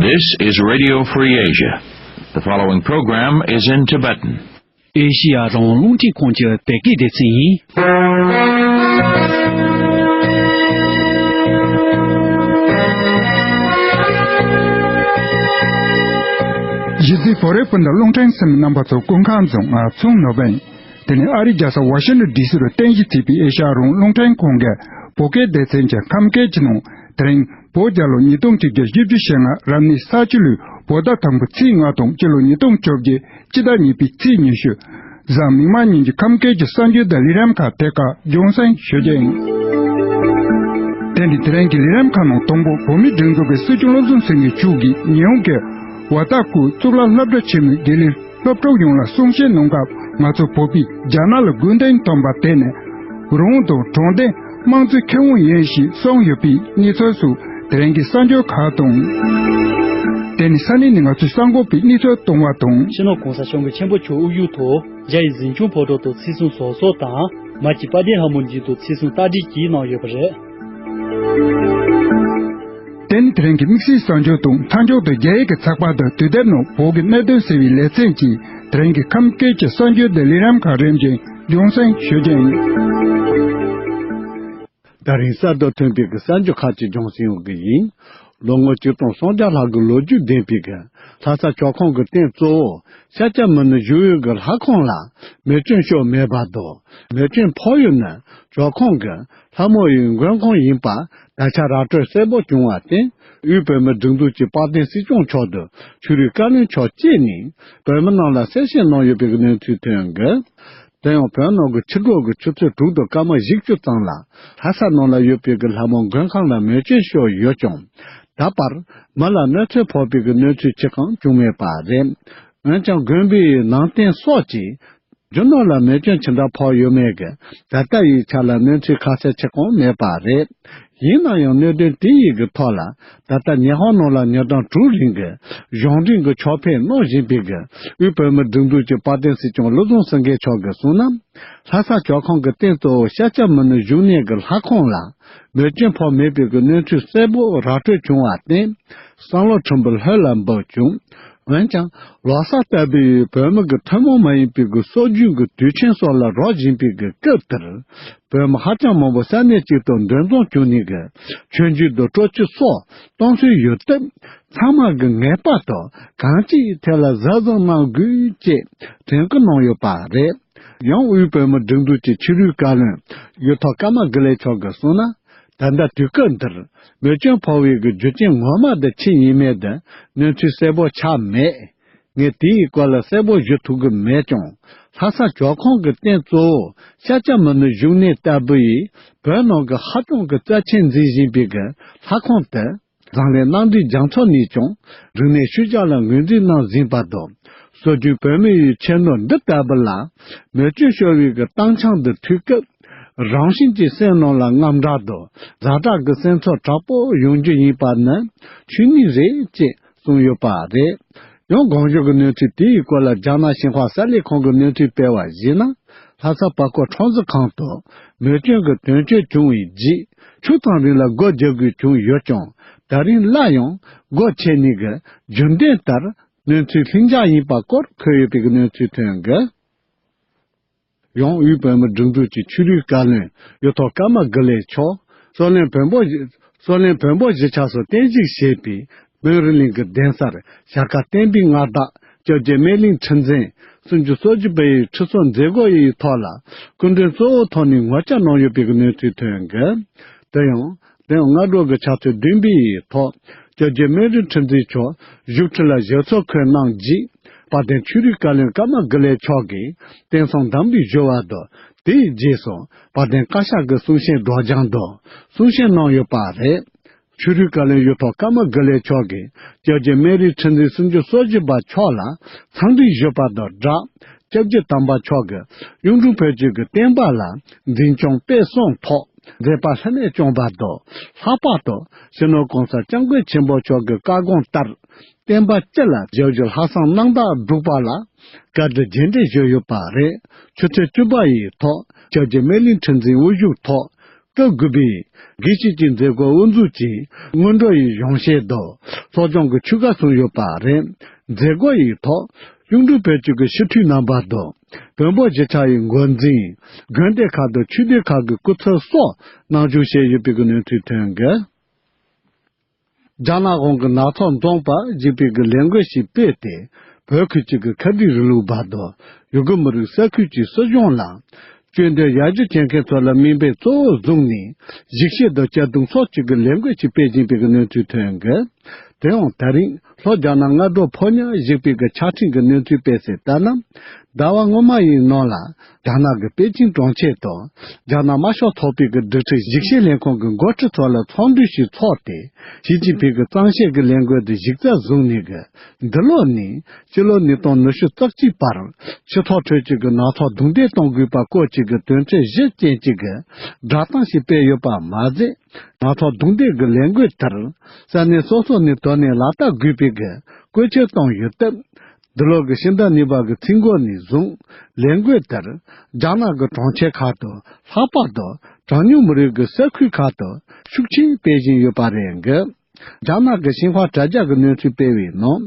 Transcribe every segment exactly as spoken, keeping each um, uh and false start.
This is Radio Free Asia. The following program is in Tibetan. ཨེ་ཤི་ཡ་རང་དབང་རླུང་འཕྲིན་ཁང་གི་བོད་སྐད་སྡེ་ཚན་ཡིན། གཞིས་རྩེ་བོད་རིགས་སྤུན་ཟླ་རླུང་འཕྲིན་གསན་མི་རྣམ་པ་ཚོ་སྐུ་ཁམས་བཟང་། ང་ཚོང་ནོར་བན། དེ་ནི་ཨ་རིའི་རྒྱལ་ས་ཝ་ཤིང་ཊོན་ཌི་སི་རུ་རྟེན་གཞི་བྱས་པའི་ཨེ་ཤ་ཡ་རང་དབང་རླུང་འཕྲིན་ཁང་གི་བོད་སྐད་སྡེ་ཚན་གྱི་ཁམས་སྐད་ཀྱི་ནང་དེ་རིང་བོད་རྒྱལ་ལོ་ཉིས་སྟོང་གཅིག་བརྒྱ་བཞི་བཅུ་ཞེ་ལྔ་རབ་གནས་ས་བྱི་ལོའི་བོད་ཟླ་དང་པོའི་ཚེས་ལྔ་དང་སྤྱི་ལོ་ཉིས་སྟོང་བཅོ་བརྒྱད་སྤྱི་ཟླ་གཉིས་པའི་ཚེས་ཉི་ཤུ། གཟའ་མིག་དམར་ཉིན་གྱི་ཁམས་སྐད་ཀྱི་གསར་འགྱུར་དང་ལས་རིམ་ཁག་ཐད་ཀར་རྒྱང་སྲིང་ཞུ་རྒྱུ་ཡིན། དེ་ནི་དེ་རིང་གི་ལས་རིམ་ཁག་ནང་དང་པོ་བོད་མིའི་སྒྲིག་འཛུགས་ཀྱི་སྲིད་སྐྱོང་བློ་བཟང་སེང་གེ་མཆོག་གིས་ཉི་ཧོང་གི་ཝ་ཏཱ་ཀུའུ་གཙུག་ལག་སློབ་གྲྭ་ཆེན་མོའི་དགེ་ལས་སློབ་ཕྲུག་ཡོངས་ལ་གསུང་བཤད་གནང་སྐབས། ང་ཚོ་བོད་པས་རྒྱ་ནག་ལ་དགོས་འདུན་བཏོན་པ་དེ་ནི་རང་དབང་དང་དྲང་བདེན་དམངས་གཙོའི་ཁེ་དབང་ཡིན་ཞེས་གསུངས་ཡོད་པའི་གནས་ཚུལ་སོགས་དེ་རིང་གི་གསར་འགྱུར་ཁག་དང་། དེ་ནི་ས་གནས་ནས་ང་ཚོའི་གསར་འགོད་པས་གནས་ཚུལ་བཏང་བ་དང་། སྤྱི་ནོར་གོང་ས་སྐྱབས་མགོན་ཆེན་པོ་མཆོག་དབུ་བཞུགས་ཐོག་རྒྱ་ཡི་གཟིམ་ཆུང་ཕོ་བྲང་དུ་ཚེས་གསུམ་གཟབ་གཟབ་དང་། མ་གི་དཔལ་ལྡན་ལྷ་མོ་མཇལ་དུ་ཚེས་གསུམ་རྟ་དྲེལ་གྱིས་གནང་ཡོད་པ་རེད། དེ་ནི་དེ་རིང་གི་དམིགས་བསལ་གསར་འགྱུར་དང་མཐའ་མཇུག་ཏུ་རྒྱ་ཡིག་གི་ཚགས་པར་དུ་དུས་དེབ་ནང་བོད་ཀྱི་གནད་དོན་ཟེར་བའི་ལེ་ཚན་གྱིས་དེ་རིང་གི་ཁམས་སྐད་ཀྱི་གསར་འགྱུར་དང་ལས་རིམ་ཁག་རིམ་བཞིན་རྒྱང་སྲིང་ཞུ་རྒྱུ་ཡིན། ད་རིང་གསར་དུ་ཐོན་པའི་གི་གསར་འགྱུར་ཁག་ཅིག་རྒྱང་སྲིང་ཡོང་གི་ཡིན། ལོ་ངོ་ཆིག་སྟོང་སུམ་བརྒྱ་ལྷག་གི་ལོ་རྒྱུས་ལྡན་པའི་གི་ལྷ་ས་ཇོ་ཁང་གི་རྟེན་གཙོ་བོ་ཤཱཀྱ་མུ་ནེ་བཞུགས་ཡུལ་གྱི་ལྷ་ཁང་ལ་མེ་སྐྱོན་ཤོར་མེད་པ་དང་། མེ་སྐྱོན་ཕོག་ཡུལ་ནི་ཇོ་ཁང་གི་ལྷ་མོ་ཡི་མགོན་ཁང་ཡིན་པ་ད་ཆ་ར་སྤྲོད་གསལ་པོ་བྱུང་བར་བརྟེན། དབུས་བོད་མིའི་སྒྲིག་འཛུགས་ཀྱི་དཔལ་ལྡན་སྲིད་སྐྱོང་མཆོག་ཏུ་ཆོས་རིག་བཀའ་བློན་མཆོག་བཅས་ནས་བོད་མི་རྣམས་ལ་གསལ་བཤད་གནང་ཡོད་པའི་གནས་ཚུལ་ཐོན་གི། དེ་ཡང་བོད་ནང་གི་ཕྱི་དྲོ་གི་ཆུ་ཚོད་དྲུག་དང་སྐར་མ་བཞི་བཅུ་ཙམ་ལ་ལྷ་ས་ནང་ལ་ཡོད་པའི་གི་ལྷ་མོ་མགོན་ཁང་ལ་མེ་སྐྱོན་ཤོར་ཡོད་ཀྱང་། ད་བར་མི་ལ་གནོད་འཚེ་ཕོག་པའི་གི་གནས་ཚུལ་ཅི་གང་བྱུང་མེད་པ་རེད། འོན་ཀྱང་དགོན་པའི་ནང་རྟེན་སོགས་ཀྱི་རྒྱུ་ནོར་ལ་མེ་སྐྱོན་ཇི་འདྲ་ཕོག་ཡོད་མེད་ཀྱི་ད་ལྟ་ཡི་ཆ་ལ་གནས་ཚུལ་ཁ་གསལ་ཅི་གང་མེད་པ་རེད། ཡིན་ན་ཡང་གནད་དོན་དེ་ཡི་གི་ཐོག་ལ་ད་ལྟ་ཉི་ཧོང་ནང་ལ་ཉིན་གྲངས་དྲུག་རིང་གི་གཞུང་འབྲེལ་གྱི་ཕྱག་ཕེབས་གནང་བཞིན་པའི་གི་དབུས་བོད་མིའི་སྒྲིག་འཛུགས་ཀྱི་དཔལ་ལྡན་སྲིད་སྐྱོང་བློ་བཟང་སེང་གེ་མཆོག་གིས་གསུངས་ན། ལྷ་ས་ཇོ་ཁང་གི་རྟེན་གཙོ་བོ་ཤཱཀྱ་མུ་ནེ་བཞུགས་གནས་ཀྱི་ལྷ་ཁང་ལ་མེ་སྐྱོན་ཕོག་མེད་པའི་གི་གནས་ཚུལ་གསལ་པོ་ར་སྤྲོད་བྱུང་བར་བརྟེན། བསམ་བློ་ཕྲན་བུ་ལྷོད་ལ་འབབ་བྱུང་། འོན་ཀྱང་ལོ་གསར་ལྟ་བུའི་བོད་མི་གི་ཐུན་མོང་མ་ཡིན་པའི་གི་སྲོལ་རྒྱུན་གི་དུས་ཆེན་སོགས་ལ་རོལ་བཞིན་པའི་གི་སྐབས་དེར། བོད་མི་ཧ་ཅང་མང་པོ་ས་གནས་གཅིག་ཏུ་འདུ་འཛོམས་བྱུང་ནས་གི་མཆོད་མཇལ་དང་སྤྲོ་སྐྱིད་སོགས་གཏོང་སྲོལ་ཡོད་སྟབས། ཚང་མ་གི་ངེས་པར་དུ་གང་ཅིའི་ཐད་ལ་གཟབ་གཟབ་གནང་དགོས་ཅེས་དྲན་སྐུལ་གནང་ཡོད་པ་རེད། ཡང་དབུས་བོད་མིའི་སྒྲིག་འཛུགས་ཀྱི་ཆོས་རིག་བཀའ་བློན་གཡུ་ཐོག་ཀརྨ་དགེ་ལེགས་མཆོག་གིས་གསུངས་ན། ད་ལྟ་དུས་སྐབས་འདིར་མེ་སྐྱོན་ཕོག་པའི་གི་རྒྱུ་རྐྱེན་ངོ་མ་དེ་ཅི་ཡིན་མིན་དེ་གནས་ཚུལ་གསལ་པོ་ཆགས་མེད། ངས་དེའི་སྐོར་ལ་གསལ་པོ་ཞུ་ཐུབ་ཀྱི་མེད་ཀྱང་། ལྷ་ས་ཇོ་ཁང་གི་རྟེན་གཙོ་བོ་ཤཱཀྱ་མུ་ནེ་བཞུགས་གནས་ལྟ་བུ་ཡིས་བོད་ནང་གི་ཧ་ཅང་གི་རྩ་ཆེན་འཛིན་བཞིན་པའི་གི་ལྷ་ཁང་དེ། འཛམ་གླིང་མནའ་འབྲེལ་རྒྱལ་ཚོགས་ནས་ཀྱང་རིག་གནས་ཤུལ་བཞག་ལ་ངོས་འཛིན་གནང་བཞིན་པ་དང་། སྲོལ་རྒྱུན་བོད་མི་ཡི་ཁྱད་ནོར་འདི་ལྟ་བུ་ལ་མེ་སྐྱོན་ཤོར་བའི་གི་སྟངས་འཆར་འདི་ཐོས་སྐབས། རང་བཞིན་གྱིས་སེམས་ནང་ལ་དངངས་སྐྲག་དང་ཛ་དྲག་གི་སེམས་ཚོར་དྲག་པོ་ཡོང་རྒྱུ་ཡིན་པ་ནི་ཆོས་ཉིད་རེད་ཅེས་གསུངས་ཡོད་པ་རེད། ཡང་གོང་ཞུས་ཀྱི་གནས་ཚུལ་དེའི་སྐོར་ལ་རྒྱ་ནག་ཞིན་ཧྭ་གསར་ལས་ཁང་གི་གནས་ཚུལ་སྤེལ་བར་གཞིགས་ན། ལྷ་ས་བར་སྐོར་ཁྲོམ་གཟིགས་ཁང་དུ་མེ་སྐྱོན་གྱི་དོན་རྐྱེན་བྱུང་བའི་རྗེས་ཆུ་དང་རིང་ལ་སྒོ་རྒྱག་དགོས་བྱུང་ཡོད་ཀྱང་། ད་རིང་སླར་ཡང་སྒོ་ཕྱེ་ནས་ཀྱི་རྒྱུན་ལྡན་ལྟར་གནས་ཚུལ་ལྷིང་འཇགས་ཡིན་པ་སྐོར་འཁོད་ཡོད་པའི་གནས་ཚུལ་ཐོན་གི། ཡང་དབུས་བོད་མིའི་སྒྲིག་འཛུགས་ཀྱི་ཆོས་རིག་བཀའ་བློན་གཡུ་ཐོག་ཀརྨ་དགེ་ལེགས་མཆོག་གསོ་ལན་བོན་པོ་གསོ་ལན་བོན་པོ་གཞིས་ཆགས་སུ་རྟེན་གཞི་བྱས་པའི་བོན་རི་གླིང་གི་གདན་སར་ཞྭ་དཀར་བསྟན་པའི་མངའ་བདག་སྐྱབས་རྗེ་སྨན་གླིང་ཁྲི་འཛིན་སུམ་ཅུ་སོ་བཞི་པ་ཡི་ཁྲི་སོར་མཛད་སྒོ་ཡི་ཐོག་ལ་སྐུ་མགྲོན་གཙོ་བོའི་ཐོག་ནས་ངོ་བཅར་གནང་ཡོད་པའི་གནས་ཚུལ་ཐོན་གི། དེ་ཡང་དེ་ཡང་སྔ་དྲོ་གི་ཆུ་ཚོད་བདུན་པའི་ཐོག་སྐྱབས་རྗེ་སྨན་རི་ཁྲི་འཛིན་མཆོག་བཞུགས་ཁྲི་ལ་ཞབས་སོར་འཁོད་གནང་རྗེས། དཔལ་ལྡན་ཆོས་རིག་བཀའ་བློན་ཀརྨ་དགེ་ལེགས་མཆོག་གིས་རྟེན་གསུམ་དམ་པའི་ཞུ་བ་དང་། དེའི་རྗེས་སུ་དཔལ་ལྡན་བཀའ་ཤག་གི་གསུང་བཤད་སྒྲོག་སྦྱང་དང་གསུང་བཤད་གནང་ཡོད་པ་རེད། ཆོས་རིག་བཀའ་བློན་གཡུ་ཐོག་ཀརྨ་དགེ་ལེགས་མཆོག་གིས་སྐྱབས་རྗེ་སྨན་རི་ཁྲི་འཛིན་སུམ་ཅུ་སོ་བཞི་པ་མཆོག་ལ་འཚམས་འདྲི་ཞུས་པ་དང་སྦྲགས། སྐྱབས་རྗེ་དམ་པ་མཆོག་གིས་གཡུང་དྲུང་བོན་སྤྱི་གི་བསྟན་པ་ལ་འཛིན་སྐྱོང་སྤེལ་གསུམ་ཐོག་མཛད་པ་ལྷད་མེད་བསྐྱངས་པ་དང་། ལྷག་པར་དུ་སྤྱི་ནོར་གོང་ས་སྐྱབས་མགོན་ཆེན་པོ་མཆོག་གི་བཀའ་དགོངས་ལྟར། བསྟན་པ་སྤྱི་ལ་ཞབས་ཞུ་ལྷག་བསམ་རྣམ་དག་བསྒྲུབས་པ་ལ་བཀའ་དྲིན་རྗེས་དྲན་ཞུས་ཡོད་པ་རེད། ཆུ་ཚོད་བཅུ་པ་ཡི་ཐོག་སྐྱབས་རྗེ་སྨན་གླིང་ཁྲི་འཛིན་དབུ་བཞུགས་ཐོག་ སྐབས་དགུ་པའི་དགེ་བཤེས་ཀྱི་མཛད་སྒོ་དབུ་འཛུགས་ཀྱིས་སྔོན་འགྲོ་ཡི་གཞུང་བཤད་དང་གསོ་སྦྱོང་གི་ཆོས་བཀའ་གསུངས་ཡོད་པ་རེད། མཛད་སྒོ་ཡི་ཐོག་གཡུང་དྲུང་བོད་ཀྱི་སྤྱི་འཐུས་རྣམ་པ་དང་བོན་པོ་གཞིས་ཆགས་ཡི་འགོ་འཛིན། དགོན་སྡེ་ཁག་དང་ཆོས་སྡེ་ཁག་གི་སྐུ་ཚབ་སོགས་གནང་བཅུག་བྱས་ཡོད་པའི་གནས་ཚུལ་ཐོན་གི། རྒྱ་ནག་གཞུང་གི་ནག་ཚོགས་འཛོམས་པ་ཞེས་པའི་གི་ལས་འགུལ་ཞིག་སྤེལ་ཏེ། བོད་ཁུལ་གཅིག་གི་ཁ་བྲལ་རིང་ལུགས་པ་དང་ཡུ་གུར་མི་རིགས་ས་ཁུལ་གྱི་སྲིད་གཞུང་ལ་སྐྱོན་འདོན་ཡར་རྒྱས་བྱེད་མཁན་ཚོ་ལ་མིང་དཔེ་གཙོ་བོ་བཟུང་ནས་ཞིབ་བཤེར་དང་གཅར་རྡུང་སོགས་ཀྱི་གི་ལས་འགུལ་ཞིག་སྤེལ་བཞིན་པའི་གི་གནས་ཚུལ་ཐོན་གི། དེ་ཡང་ད་རིང་ལྷོ་རྒྱ་ནག་སྔ་དྲོ་ཕོ་ཉ་ཞེས་པའི་གི་ཕྱག་ཕྲེང་གི་གནས་ཚུལ་སྤེལ་གསལ་ལྟར་ན། ཟླ་བ་སྔོན་མ་ཡི་ནང་ལ། རྒྱ་ནག་གི་པེ་ཅིང་གྲོང་ཁྱེར་དུ། རྒྱ་ནག་དམར་ཤོག་ཚོགས་པའི་གི་སྒྲིག་ཁྲིམས་ཞིབ་བཤེར་ལས་ཁུངས་ཀྱི་འགོ་ཁྲིད་ཚོ་ལ་ཚོགས་འདུ་ཞིག་ཚོགས་ཏེ། ཞི་ཅིན་ཕིང་གི་གཙང་བཤེར་གྱི་ལས་འགུལ་དེ་གཞི་རྩ་བཟུང་ནས་གི། འདི་ལོ་ནས་ཕྱི་ལོ་ཉིས་སྟོང་ཉི་ཤུ་རྩ་གཅིག་བར། སྤྱི་ཚོགས་ཁྲོད་ཀྱི་གི་ནག་ཚོགས་རྡུང་རྡེག་གཏོང་དགོས་པ་སྐོར་གྱི་གི་དོན་ཚན་བཞི་ཅན་གྱི་གི་བསྒྲགས་གཏམ་ཞིག་སྤེལ་ཡོད་པ་མ་ཟད། ནག་ཚོགས་རྡུང་རྡེག་གི་ལས་འགུལ་དེར། ས་གནས་སོ་སོ་ནས་དོ་ནས་ལག་བསྟར་དགོས་པའི་གི་བཀོད་ཁྱབ་བཏང་ཡོད་སྟབས། འདི་ལོ་གི་ཕྱི་ཟླ་གཉིས་པ་གི་ཚེས་འགོ་ནས་བཟུང་ལས་འགུལ་དེར་རྒྱ་ནག་གི་གྲོང་ཁྱེར་ཁག་ཏུ་ལྷག་པར་དུ་གྲངས་ཉུང་མི་རིགས་ཀྱི་ས་ཁུལ་ཁག་ཏུ་ཤུགས་ཆེན་སྤེལ་བཞིན་ཡོད་པ་རེད་འགི། རྒྱ་ནག་གི་ཤིན་ཧྭ་དྲ་རྒྱ་གི་གནས་ཚུལ་སྤེལ་བའི་ནང་།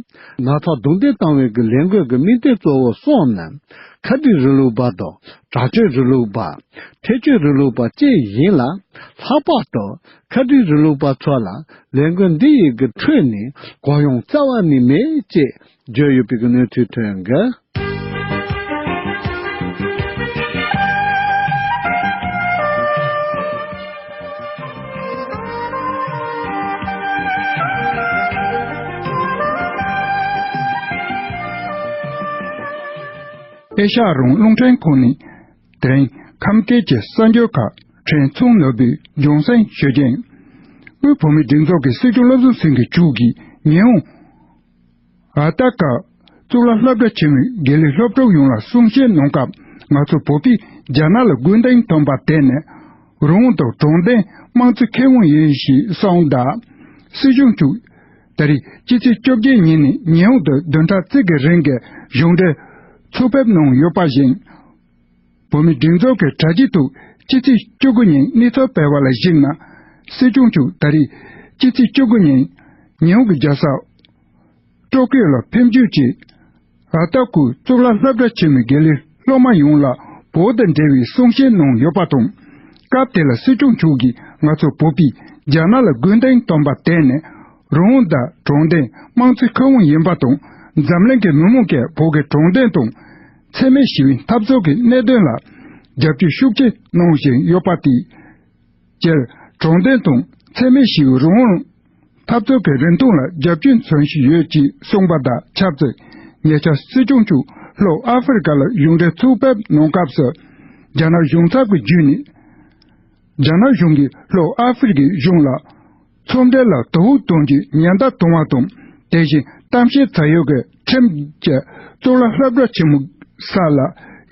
ནག་ཚོགས་རྡུང་རྡེག་བཏང་བའི་གི་ལས་འགུལ་གྱི་དམིགས་དོན་གཙོ་བོ་གསུམ་ནི། ཁ་བྲལ་རིང་ལུགས་པ་དང་། དྲག་སྤྱོད་རིང་ལུགས་པ། ཐལ་སྤྱོད་རིང་ལུགས་པ་བཅས་ཡིན་ལ། ལྷག་པར་དུ་ཁ་བྲལ་རིང་ལུགས་པ་ཚོ་ལ་ལས་འགུལ་འདི་ཡི་གི་ཁྲོད་ནས་གུ་ཡངས་རྩ་བ་ནས་མེད་ཅེས་བརྗོད་ཡོད་པའི་གི་གནས་ཚུལ་ཐོན་གི། ཨེ་ཤ་ཡ་རང་དབང་རླུང་འཕྲིན་ཁང་ནས། དེ་རིང་ཁམས་སྐད་ཀྱི་གསར་འགྱུར་ཁག་ཕྲན་ཚུང་ནོར་བུས་རྒྱང་སྲིང་ཞུ་རྒྱུ་ཡིན། དབུས་བོད་མིའི་སྒྲིག་འཛུགས་ཀྱི་སྲིད་སྐྱོང་བློ་བཟང་སེང་གེ་མཆོག་གིས་ཉི་ཧོང་ཨ་ཏ་ཀ་གཙུག་ལག་སློབ་གྲྭ་ཆེན་མོའི་དགེ་ལས་སློབ་ཕྲུག་ཡོངས་ལ་གསུང་བཤད་གནང་སྐབས། ང་ཚོ་བོད་པས་རྒྱ་ནག་ལ་རྒོལ་རྡུང་བཏང་པ་དེ་ནི་རང་དབང་དང་དྲང་བདེན་དམངས་གཙོའི་ཁེ་དབང་ཡིན་ཞེས་གསུངས་གདའ། སྲིད་སྐྱོང་མཆོག་ད་རེས་སྤྱི་ཚེས་བཅོ་བརྒྱད་ཉིན་ནས་ཉི་ཧོང་དུ་བདུན་ཕྲག་གཅིག་གི་རིང་གི་གཞུང་འབྲེལ་ཚོགས་ཕེབས་གནང་ཡོད་པ་བཞིན། བོད་མིའི་སྒྲིག་འཛུགས་ཀྱི་དྲ་རྒྱའི་ཐོག་སྤྱི་ཚེས་བཅུ་དགུ་ཉིན་གནས་ཚུལ་སྤེལ་བ་ལ་གཞིགས་ན། སྲིད་སྐྱོང་མཆོག་ད་རེས་སྤྱི་ཚེས་བཅུ་དགུ་ཉིན་ཉི་ཧོང་གི་རྒྱལ་ས་ཀྲོ་ཀིའོ་ལ་ཕེབས་འབྱོར་གྱིས། ཨ་ཏ་ཀུ་གཙུག་ལག་སློབ་གྲྭ་ཆེན་མོའི་དགེ་ལས་སློབ་མ་ཡོངས་ལ་བོད་དང་འབྲེལ་བའི་གསུང་བཤད་གནང་ཡོད་པ་དང་། སྐབས་དེ་ལ་སྲིད་སྐྱོང་མཆོག་གིས་ང་ཚོ་བོད་པས་རྒྱ་ནག་ལ་རྒོལ་རྡུང་བཏང་པ་དེ་ནི་རང་དབང་དང་དྲང་བདེན་དམངས་གཙོའི་ཁེ་དབང་ཡིན་པ་དང་། འཛམ་གླིང་གི་མི་མང་གིས་བོད་ཀྱི་དྲང་བདེན་དང་། འཚེ་མེད་ཞི་བའི་འཐབ་རྩོད་ཀྱི་གནད་དོན་ལ་རྒྱབ་སྐྱོར་ཤུགས་ཆེ་གནང་བཞིན་ཡོད་པ་དེས། སྤྱིར་དྲང་བདེན་དང་འཚེ་མེད་ཞི་བའི་རང་དབང་འཐབ་རྩོད་ཀྱི་རིན་ཐང་ལ་རྒྱབ་སྐྱོར་མཚོན་བཞིན་ཡོད་ཅེས་གསུངས་པ་དང་ཆབས་ཅིག་ཉེ་ཆར་སྲིད་སྐྱོང་མཆོག་ལྷོ་ཨ་ཧྥེ་རི་ཀ་ལ་གཞུང་འབྲེལ་ཚོགས་ཕེབས་གནང་སྐབས་སུ། རྒྱ་ནག་གཞུང་ཚབ་ཀྱི་བརྒྱུད་ནས། རྒྱ་ནག་གཞུང་གིས་ལྷོ་ཨ་ཧྥེ་རི་ཀའི་གཞུང་ལ། ཚོང་འབྲེལ་ལ་དོ་ཕོག་གཏོང་རྒྱུའི་ཉེན་བརྡ་བཏང་བ་དང་། དེ་བཞིན་གཏམ་བཤད་ཚར་ཡོད་ཀྱི་ཁྲིམས་ཀྱི་གཙུག་ལག་སློབ་གྲྭ་ཆེན་མོ་ས་ལ་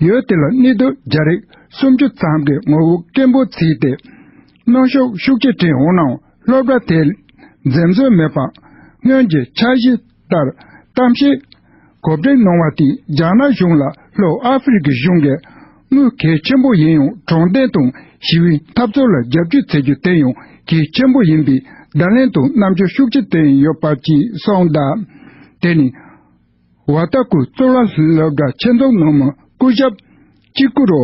ཡུལ་དེ་ལ་གནས་སྡོད་རྒྱ་རིགས་སུམ་ཅུ་ཙམ་གྱི་ངོ་རྒོལ་སྐད་འབོད་བྱས་ཏེ། གནོན་ཤུགས་ཤུགས་ཆེ་བསྐྲུན་འོང་ནའང་སློབ་གྲྭ་དེ་འཛེམ་ཟོན་མེད་པར་སྔོན་གྱི་འཆར་གཞི་ལྟར་གཏམ་བཤད་གོ་སྒྲིག་གནང་བ་དེས་རྒྱ་ནག་གཞུང་ལ་ལྷོ་ཨ་ཧྥེ་རི་ཀའི་གཞུང་གིས་དངུལ་གལ་ཆེན་པོ་ཡིན་ཡང་དྲང་བདེན་དང་ཞི་བའི་འཐབ་རྩོད་ལ་རྒྱབ་སྐྱོར་བྱེད་རྒྱུ་དེ་ཡང་གལ་ཆེན་པོ་ཡིན་པའི་བརྡ་ལན་དང་རྣམ་འགྱུར་ཤུགས་ཆེ་བསྟན་ཡོད་པ་བཅས་གསུངས་གདའ། དེ་ནི་ཝ་ཏཱ་ཀུ་གཙུག་ལག་སློབ་གྲྭ་ཆེད་འཛུགས་ནང་མི་སྐུ་ཞབས་ཀི་ཀུ་རོ།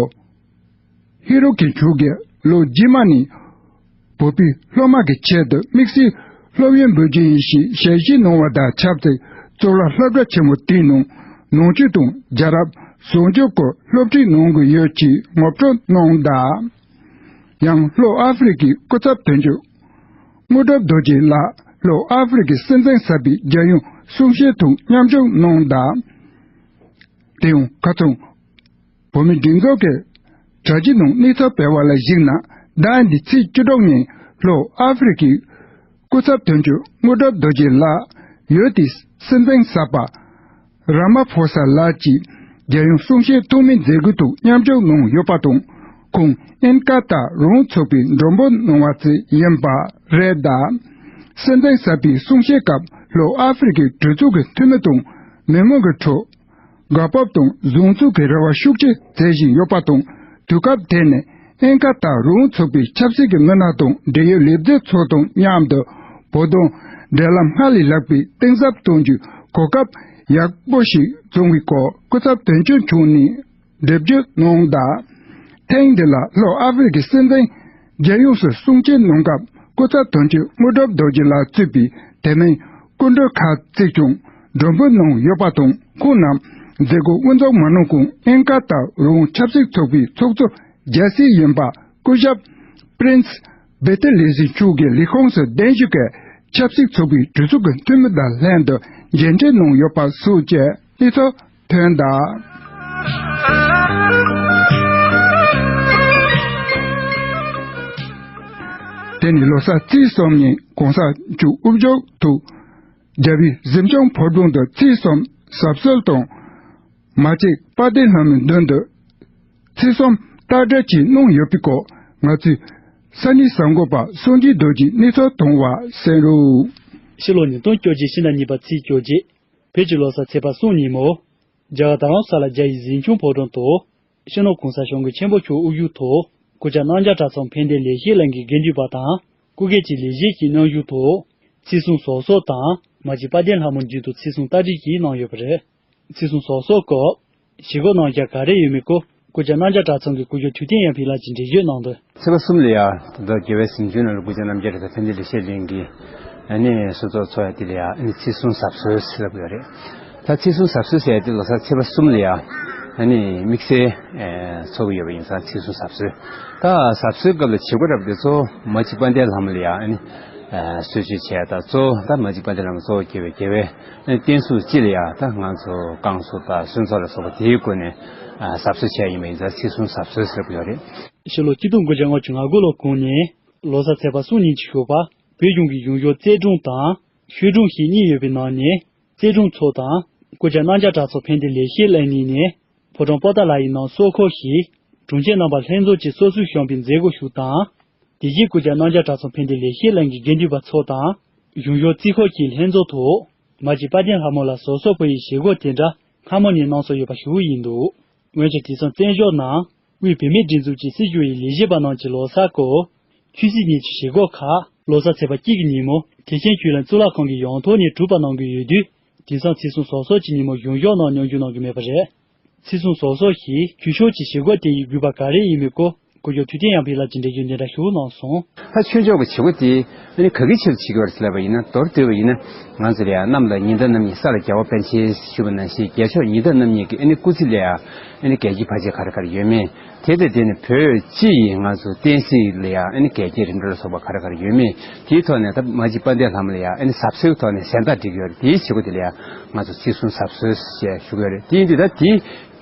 ཧི་རོ་ཀི་མཆོག་གིས་ལོ་རྗེས་མ་ནས་བོད་པའི་སློབ་མ་གི་ཆེད་དུ་དམིགས་བསལ་སློབ་ཡོན་འབུལ་རྒྱུ་ཡིན་ཞེས་ཞལ་བཞེས་གནང་བ་དང་ཆབས་ཅིག་གཙུག་ལག་སློབ་གྲྭ་ཆེན་མོ་དེའི་ནང་ནང་ཆོས་དང་རྒྱལ་རབས་བཟང་སྤྱོད་སྐོར་སློབ་ཁྲིད་གནང་གི་ཡོད་ཅེས་ངོ་སྤྲོད་གནང་གདའ། ཡང་ལྷོ་ཨ་ཧྥེ་རི་ཀའི་སྐུ་ཚབ་དོན་གཅོད་དངོས་གྲུབ་རྡོ་རྗེ་ལགས་ལྷོ་ཨ་ཧྥེ་རི་ཀའི་སྲིད་འཛིན་གསར་པའི་རྒྱལ་ཡོངས་གསུང་བཤད་ཐོག་མཉམ་ཞུགས་གནང་གདའ། དེ་ཡང་ཁ་སང་། བོད་མིའི་སྒྲིག་འཛུགས་ཀྱི་དྲ་རྒྱའི་ནང་གནས་ཚུལ་སྤེལ་བ་ལ་གཞིགས་ན། ཟླ་འདིའི་ཚེས་བཅུ་དྲུག་ཉིན་ལྷོ་ཨ་ཧྥེ་རི་ཀའི་སྐུ་ཚབ་དོན་གཅོད་དངོས་གྲུབ་རྡོ་རྗེ་ལགས་ཡུལ་དེའི་སྲིད་འཛིན་གསར་པ་ར་མ་ཕོ་ས་ལགས་ཀྱིས་རྒྱལ་ཡོངས་གསུང་བཤད་ཐོག་མའི་མཛད་སྒོའི་ཐོག་མཉམ་ཞུགས་གནང་ཡོད་པ་དང་། ཁོང་ཨིན་ཀ་ཏ་རང་དབང་ཚོགས་པའི་མགྲོན་པོ་གནང་བ་ཙམ་ཡིན་པ་རེད་གདའ། སྲིད་འཛིན་གསར་པའི་གསུང་བཤད་སྐབས་ལྷོ་ཨ་ཧྥེ་རི་ཀའི་གྲོས་ཚོགས་ཀྱི་འཐུས་མི་དང་མི་མང་གི་ཁྲོད། དགའ་སྤོབས་དང་གཟུགས་འཛུགས་ཀྱི་རེ་བ་ཤུགས་ཆེ་མཛད་བཞིན་ཡོད་པ་དང་། དུས་སྐབས་དེ་ནི་ ཨིན་ཀ་དང་རོང་ཚོགས་པའི་ཆབ་སྲིད་ཀྱི་མི་སྣ་དང་འབྲེལ་ཡོད་ལས་བྱེད་ཚོ་དང་མཉམ་དུ་བོད་དོན་འབྲེལ་ལམ་སྔར་ལས་ལྷག་པའི་གཏིང་ཟབ་གཏོང་རྒྱུའི་གོ་སྐབས་ཡག་པོ་ཞིག་བྱུང་བའི་སྐོར་སྐུ་ཚབ་དོན་གཅོད་མཆོག་ནས་འགྲེལ་བརྗོད་གནང་གདའ། ཐེངས་འདི་ལ་ལྷོ་ཨ་ཧྥེ་རི་ཁའི་སྲིད་འཛིན་རྒྱལ་ཡོངས་སུ་གསུང་ཆོས་གནང་སྐབས་སྐུ་ཚབ་དོན་གཅོད་དངོས་གྲུབ་རྡོ་རྗེ་ལགས་གཙོས་པའི་དེ་མིན་སྐུ་མགྲོན་ཁག་ཅིག་ཀྱང་མགྲོན་འབོད་གནང་ཡོད་པ་དང་། ཁོང་རྣམས་མཛད་སྒོ་དབུ་འཛུགས་མ་གནང་གོང་ཨིན་ཀ་དང་རོང་ཆབ་སྲིད་ཚོགས་པའི་ཚོགས་གཙོ་རྒྱལ་སྲས་གཞོན་པ་སྐུ་ཞབས་Prince Berthelezi མཆོག་གིས་ལས་ཁུངས་སུ་གདན་ཞུ་གིས་ཆབ་སྲིད་ཚོགས་པའི་གྲོས་ཚོགས་ཀྱི་འཐུས་མི་དང་ལྷན་དུ་མཇལ་འཕྲད་གནང་ཡོད་པ་སོགས་ཀྱི་གནས་ཚུལ་ཐོན་གདའ། དེ་ནི་ལོ་གསར་ཚེས་གསུམ་ཉིན་གོང་ས་མཆོག་དབུ་བཞུགས་ཐོག་རྒྱལ་བའི་གཟིམ་ཆུང་ཕོ་བྲང་དུ་ཚེས་གསུམ་གཟབ་གསོལ་དང་། མ་གཅིག་དཔལ་ལྡན་ལྷ་མོའི་མདུན་དུ་ཚེས་གསུམ་རྟ་སྒྲིག་བཅས་གནང་ཡོད་པའི་སྐོར་ང་ཚོའི་ས་གནས་གསར་འགོད་པ་སངས་རྒྱས་རྡོ་རྗེས་གནས་ཚུལ་བཏང་བ་གསན་རོགས། ཕྱི་ལོ་ཉིས་སྟོང་བཅོ་བརྒྱད་ཕྱི་ཟླ་གཉིས་པ་ཚེས་བཅོ་བརྒྱད། བོད་ཀྱི་ལོ་གསར་ཚེས་པ་གསུམ་ཉིན་མོ། རྒྱ་གར་རྡ་རམ་ས་ལ་རྒྱལ་བའི་གཟིམ་ཆུང་ཕོ་བྲང་དུ། སྤྱི་ནོར་༸གོང་ས་༸སྐྱབས་མགོན་ཆེན་པོ་མཆོག་དབུ་བཞུགས་ཐོག་སྐུ་བཅར་གནང་རྒྱ་གྲྭ་ཚང་ཕན་བདེ་ལེགས་བཤད་གླིང་གི་དགེ་འདུན་པ་དང་སྐུ་སྒེར་གྱི་ལས་བྱེད་ཀྱི་མཉམ་ཞུགས་ཐོག་ཚེས་གསུམ་གཟབ་གསོལ་དང་མ་གཅིག་དཔལ་ལྡན་ལྷ་མོ་མཇུག་ཏུ་ཚེས་གསུམ་རྟ་སྒྲིག་བཅས་གནང་ཡོད་པ་རེད། ཚེས་གསུམ་གཟབ་གསོལ་སྐབས་བཞེས་སྒོ་གནང་རྒྱུ་ག་རེ་ཡོད་མེད་སྐོར་སྐུ་བཅར་གནང་རྒྱ་གྲྭ་ཚང་གི་སྐུ་ཞབས་ཐུབ་བསྟན་ཡར་འཕེལ་ལགས་ཀྱིས་འགྲེལ་བརྗོད་གནང་དོན། ཚེས་པ་གསུམ་ལ་ཡ་ད་རྒྱལ་བའི་གཟིམ་ཆུང་ནང་ལ་སྐུ་བཅར་གནང་རྒྱ་གྲྭ་ཚང་ཕན་བདེ་ལེགས་བཤད་གླིང་གི་ཨ་ནི་གསོལ་ཚོགས་འཚོགས་ཡ་དེ་ལ་ཡ་ཨ་ནི་ཚེས་གསུམ་གཟབ་གསོལ་ཟེར་ལབ་ཡོད་རེད། ད་ཚེས་གསུམ་གཟབ་གསོལ་ཟེར་ཡ་དེ་ལོ་གསར་ཚེས་པ་གསུམ་ལ་ཡ་ཨ་ནི་དམིགས་བསལ་ཚོགས་ཀྱི་ཡོད་པ་ཡིན་ཙང་ཚེས་གསུམ་གཟབ་གསོལ། ད་གཟབ་གསོལ་སྐབས་ལ་བྱེད་སྒོ་རབ་དེ་ཚོ་མ་གཅིག་དཔལ་ལྡན་ལྷ་མོ་ལ་ཡ་ཨ་ནི་གསོལ་མཆོད་བྱས་ད་གཙོ་བོ་ད་མ་གཅིག་དཔལ་ལྡན་ལྷ་མོ་གཙོ་བོ་རྒྱལ་བའི་རྒྱལ་བའི་བསྟན་སྲུང་སྤྱི་ལ་ཡ་ད་ང་ཚོ་བསྐང་གསོ་དང་གསོལ་ཚོགས་ལ་སོགས་པ་དེའི་སྒོ་ནས་གཟབ་གསོལ་བྱས་ཡིན་པ་ཡིན་ཙང་ཚེས་གསུམ་གཟབ་གསོལ་ཟེར་གྱི་ཡོད་རེད། ཕྱི་ལོ་ཆིག་སྟོང་དགུ་བརྒྱ་ལྔ་བཅུ་ང་དགུ་ལོ་གུང་ནས་ལོ་གསར་ཚེས་པ་གསུམ་ཉིན་གྱི་ཞོགས་པ་བོད་གཞུང་གི་གཞུང་ཞབས་རྩེ་དྲུང་དང་ཤོད་དྲུང་ཞེས་གཉིས་ཡོད་པའི་ནང་ནས་རྩེ་དྲུང་ཚོགས་དང་སྐུ་བཅར་གནང་རྒྱ་གྲྭ་ཚང་ཕན་བདེ་ལེགས་བཤད་གླིང་གཉིས་ནས་ཕོ་བྲང་པོ་ཏཱ་ལ་ཡི་ནང་གསོལ་འཁོར་ཞིག་དྲུང་ཆེ་རྣམ་པ་ལྷན་ཚོགས་ཀྱིས་གསོལ་ཚོགས་བཤམས་པའི་མཛད་སྒོ་ཞུགས་དང་། དེ་རྗེས་སྐུ་བཅར་གནང་རྒྱ་གྲྭ་ཚང་ཕན་བདེ་ལེགས་བཤད་གླིང་གི་དགེ་འདུན་པ་ཚོ་དང་གཞུང་ཞབས་རྩིས་འཁོར་གྱི་ལྷན་ཚོགས་ཐོག་མ་གཅིག་དཔལ་ལྡན་ལྷ་མོ་ལ་གཟབ་གསོལ་ཕུལ་བའི་བྱེད་སྒོ་དེ་འདྲ་སྔ་མོ་ནས་གནང་སྲོལ་ཡོད་པ་ཞུ་གི་ཡིན་འདུག་འོན་ཀྱང་དེང་སང་བཙན་བྱོལ་ནང་དབུས་བུད་མེད་སྒྲིག་འཛུགས་ཀྱི་སྲིད་བྱུས་ཡི་ལས་བྱེད་པ་རྣམས་ཀྱིས་ལོ་གསར་སྐོར་ཆོས་སྲིད་གཉིས་ཀྱི་བྱེད་སྒོ་ཁག་ལོ་གསར་ཚེས་པ་གཅིག་གི་ཉིན་མོ་ཐེག་ཆེན་ཆོས་གླིང་གཙུག་ལག་ཁང་གི་ཡང་ཐོག་ནས་གྲུབ་པ་གནང་གི་ཡོད་དུས། དེང་སང་ཚེས་གསུམ་གཟབ་གསོལ་གྱི་ཉིན་མོ་གཞུང་ཞབས་ནང་མཉམ་ཞུགས་གནང་གི་མེད་པ་རེད། ཚེས་གསུམ་གཟབ་གསོལ་ཞིག་ཆོས་ཕྱོགས་ཀྱི་བྱེད་སྒོ་དེ་ཡི་དགོས་པ་ག་རེ་ཡིན་མིན་སྐོར་སྐུ་ཞབས་ཐུབ་བསྟན་ཡར་འཕེལ་ལགས་ཀྱིས་འགྲེལ་བརྗོད་འདི་འདྲ་ཞུ་གནང་སོང་། ད་ཆོས་ཕྱོགས་ཀྱི་བྱེད་སྒོ་དེ་ཨ་ནི་ག་གི་ཆེད་དུ་བྱེད་ཀྱི་ཡོད་རེད་ཟེར་ལབ་པ་ཡིན་ན། མདོར་བསྡུས་པ་ཡིན་ན་ང་ཚོ་ལ་ཡང་གནམ་ལ་ཉི་ཟླ་རྣམ་གཉིས་ས་ལ་རྒྱལ་བ་པཎ་ཆེན་ཞུས་པ་ནང་བཞིན་རྒྱལ་མཆོག་ཉི་ཟླ་རྣམ་གཉིས་ཀྱི་ཨ་ནི་སྐུ་ཚེ་ལ་ཡང་ཨ་ནི་རྒྱལ་གཅེས་ཕ་གཅེས་ག་རེ་ག་རེ་ཡོད་མེད། དེ་དང་དེ་ནི་བོད་སྤྱི་ཡི་ང་ཚོ་བསྟན་སྲིད་ལ་ཡང་ཨ་ནི་འགལ་རྐྱེན་རིམ་གྲོ་ལ་སོགས་པ་ག་རེ་ག་རེ་ཡོད་མེད། དེའི་ཐོག་ནས་ད་མ་གཅིག་དཔལ་ལྡན་ལྷ་མོ་ལ་ཡང་ཨ་ནི་གཟབ་གསོལ་གྱི་ཐོག་ནས་གཟེངས་རྟགས་སྒྲིག་ཡོད་རེད། དེའི་བྱེད་སྒོ་དེ་ལ་ཡང་ང་ཚོ་ཚེས་གསུམ་གཟབ་གསོལ་ཞེས་ཞུ་གི་ཡོད་རེད། དེ་ཡིན་དུས་ད་དེའི་